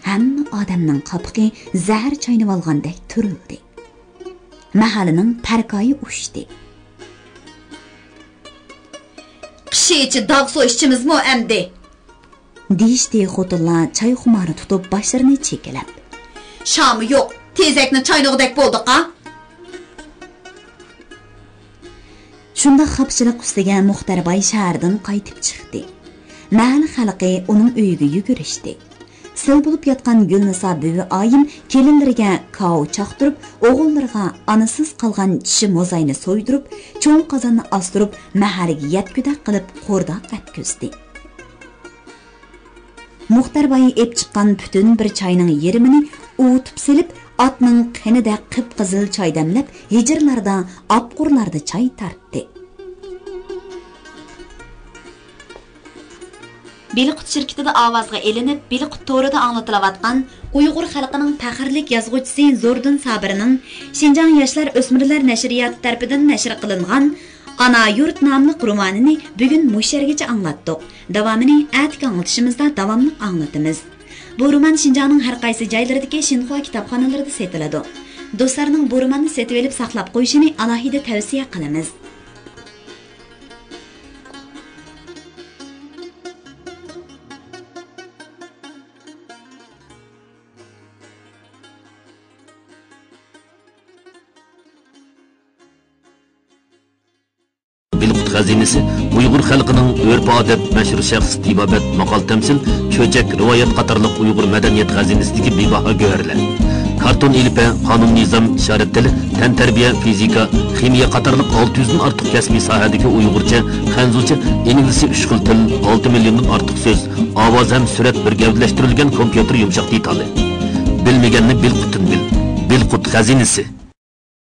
ھەممە ئادەمنىڭ قاپىقى زەھەر چاينىۋالغاندەك تۈرۈلدى. مەھەللىنىڭ پەركايى ئۇچتى. قىشىچە داغ سۇ ئىچىمىزمۇ ئەمدى؟ دېيىشتى خوتۇنلار چاي خۇمارى تۇتۇپ باشلىرىنى چېكىلەپ. شامى يوق، تېزەكنى چاينىغۇدەك بولدۇقا. شۇنداق خاپىچىلىق ئۈستىگە مۇختەر باي شەھەردىن قايتىپ چىقتى. مەھەللە خەلقى ئۇنىڭ ئۆيىگە يۈگۈرۈشتى. سىل بولۇپ ياتقان گۈلنىسا بۈۋى ئايىم كېلىنلىرىگە كاۋا چاقتۇرۇپ، ئوغۇللىرىغا ئانىسىز قالغان چىشى موزاينى سويدۇرۇپ، چوڭ قازاننى ئاستۇرۇپ، مەھەرگە يەتكۈدەك قىلىپ قورداق ئەتكۈزدى. مۇختەر باي ئېپ چىققان پۈتۈن بىر چاينىڭ يېرىمىنى ئۇۋۇتۇپ سېلىپ، ئاتنىڭ قېنىدەك قىپقىزىل چاي دەملەپ، ھىجىرلاردا، ئاپقۇرلاردا چاي تارتتى. بېلىققۇت شىركىتىدە ئاۋازغا ئېلىنىپ، بېلىققۇت تورىدا ئاڭلىتىلىۋاتقان ئۇيغۇر خەلقىنىڭ پەخىرلىك يازغۇچىسى زوردۇن سابىرنىڭ شىنجاڭ ياشلار ئۆسمۈرلەر نەشرىياتى تەرىپىدىن نەشر قىلىنغان ئانا يۇرت ناملىق رومانىنى بۈگۈن مۇشۇ يەرگىچە ئاڭلاتتۇق. داۋامىنى ئەتىكى ئاڭلىتىشىمىزدا داۋاملىق ئاڭلىتىمىز. بۇ رومان شىنجاڭنىڭ ھەر قايسى جايلىرىدىكى شىنخۇا كىتابخانىلىرىدا سېتىلىدۇ. دوستلارنىڭ بۇ روماننى سېتىۋېلىپ ساقلاپ قويۇشىنى ئالاھىدە تەۋسىيە قىلىمىز. بېلىققۇت خەزىنىسى ئۇيغۇر خەلقىنىڭ ئۆرپ-ئادەت، مەشھۇر شەخس، تېبابەت، ماقال-تەمسىل، چۆچەك، رىۋايەت قاتارلىق ئۇيغۇر مەدەنىيەت خەزىنىسىدىكى بىباھا گۆھەرلەر. كارتون ئېلىپبە، قانۇن-نىزام، ئىشارەت تىلى، تەنتەربىيە، فىزىكا، خىمىيە قاتارلىق ئالتە يۈزدىن ئارتۇق كەسپىي ساھەدىكى ئۇيغۇرچە، خەنزۇچە، ئىنگلىزچە ئۈچ خىل تىل، ئالتە مىليوندىن ئارتۇق سۆز، ئاۋاز ھەم سۈرەت بىر گەۋدىلەشتۈرۈلگەن كومپيۇتېر يۇمشاق دېتالى. بىلمىگەننى بېلىققۇتتىن بىل. بېلىققۇت خەزىنىسى.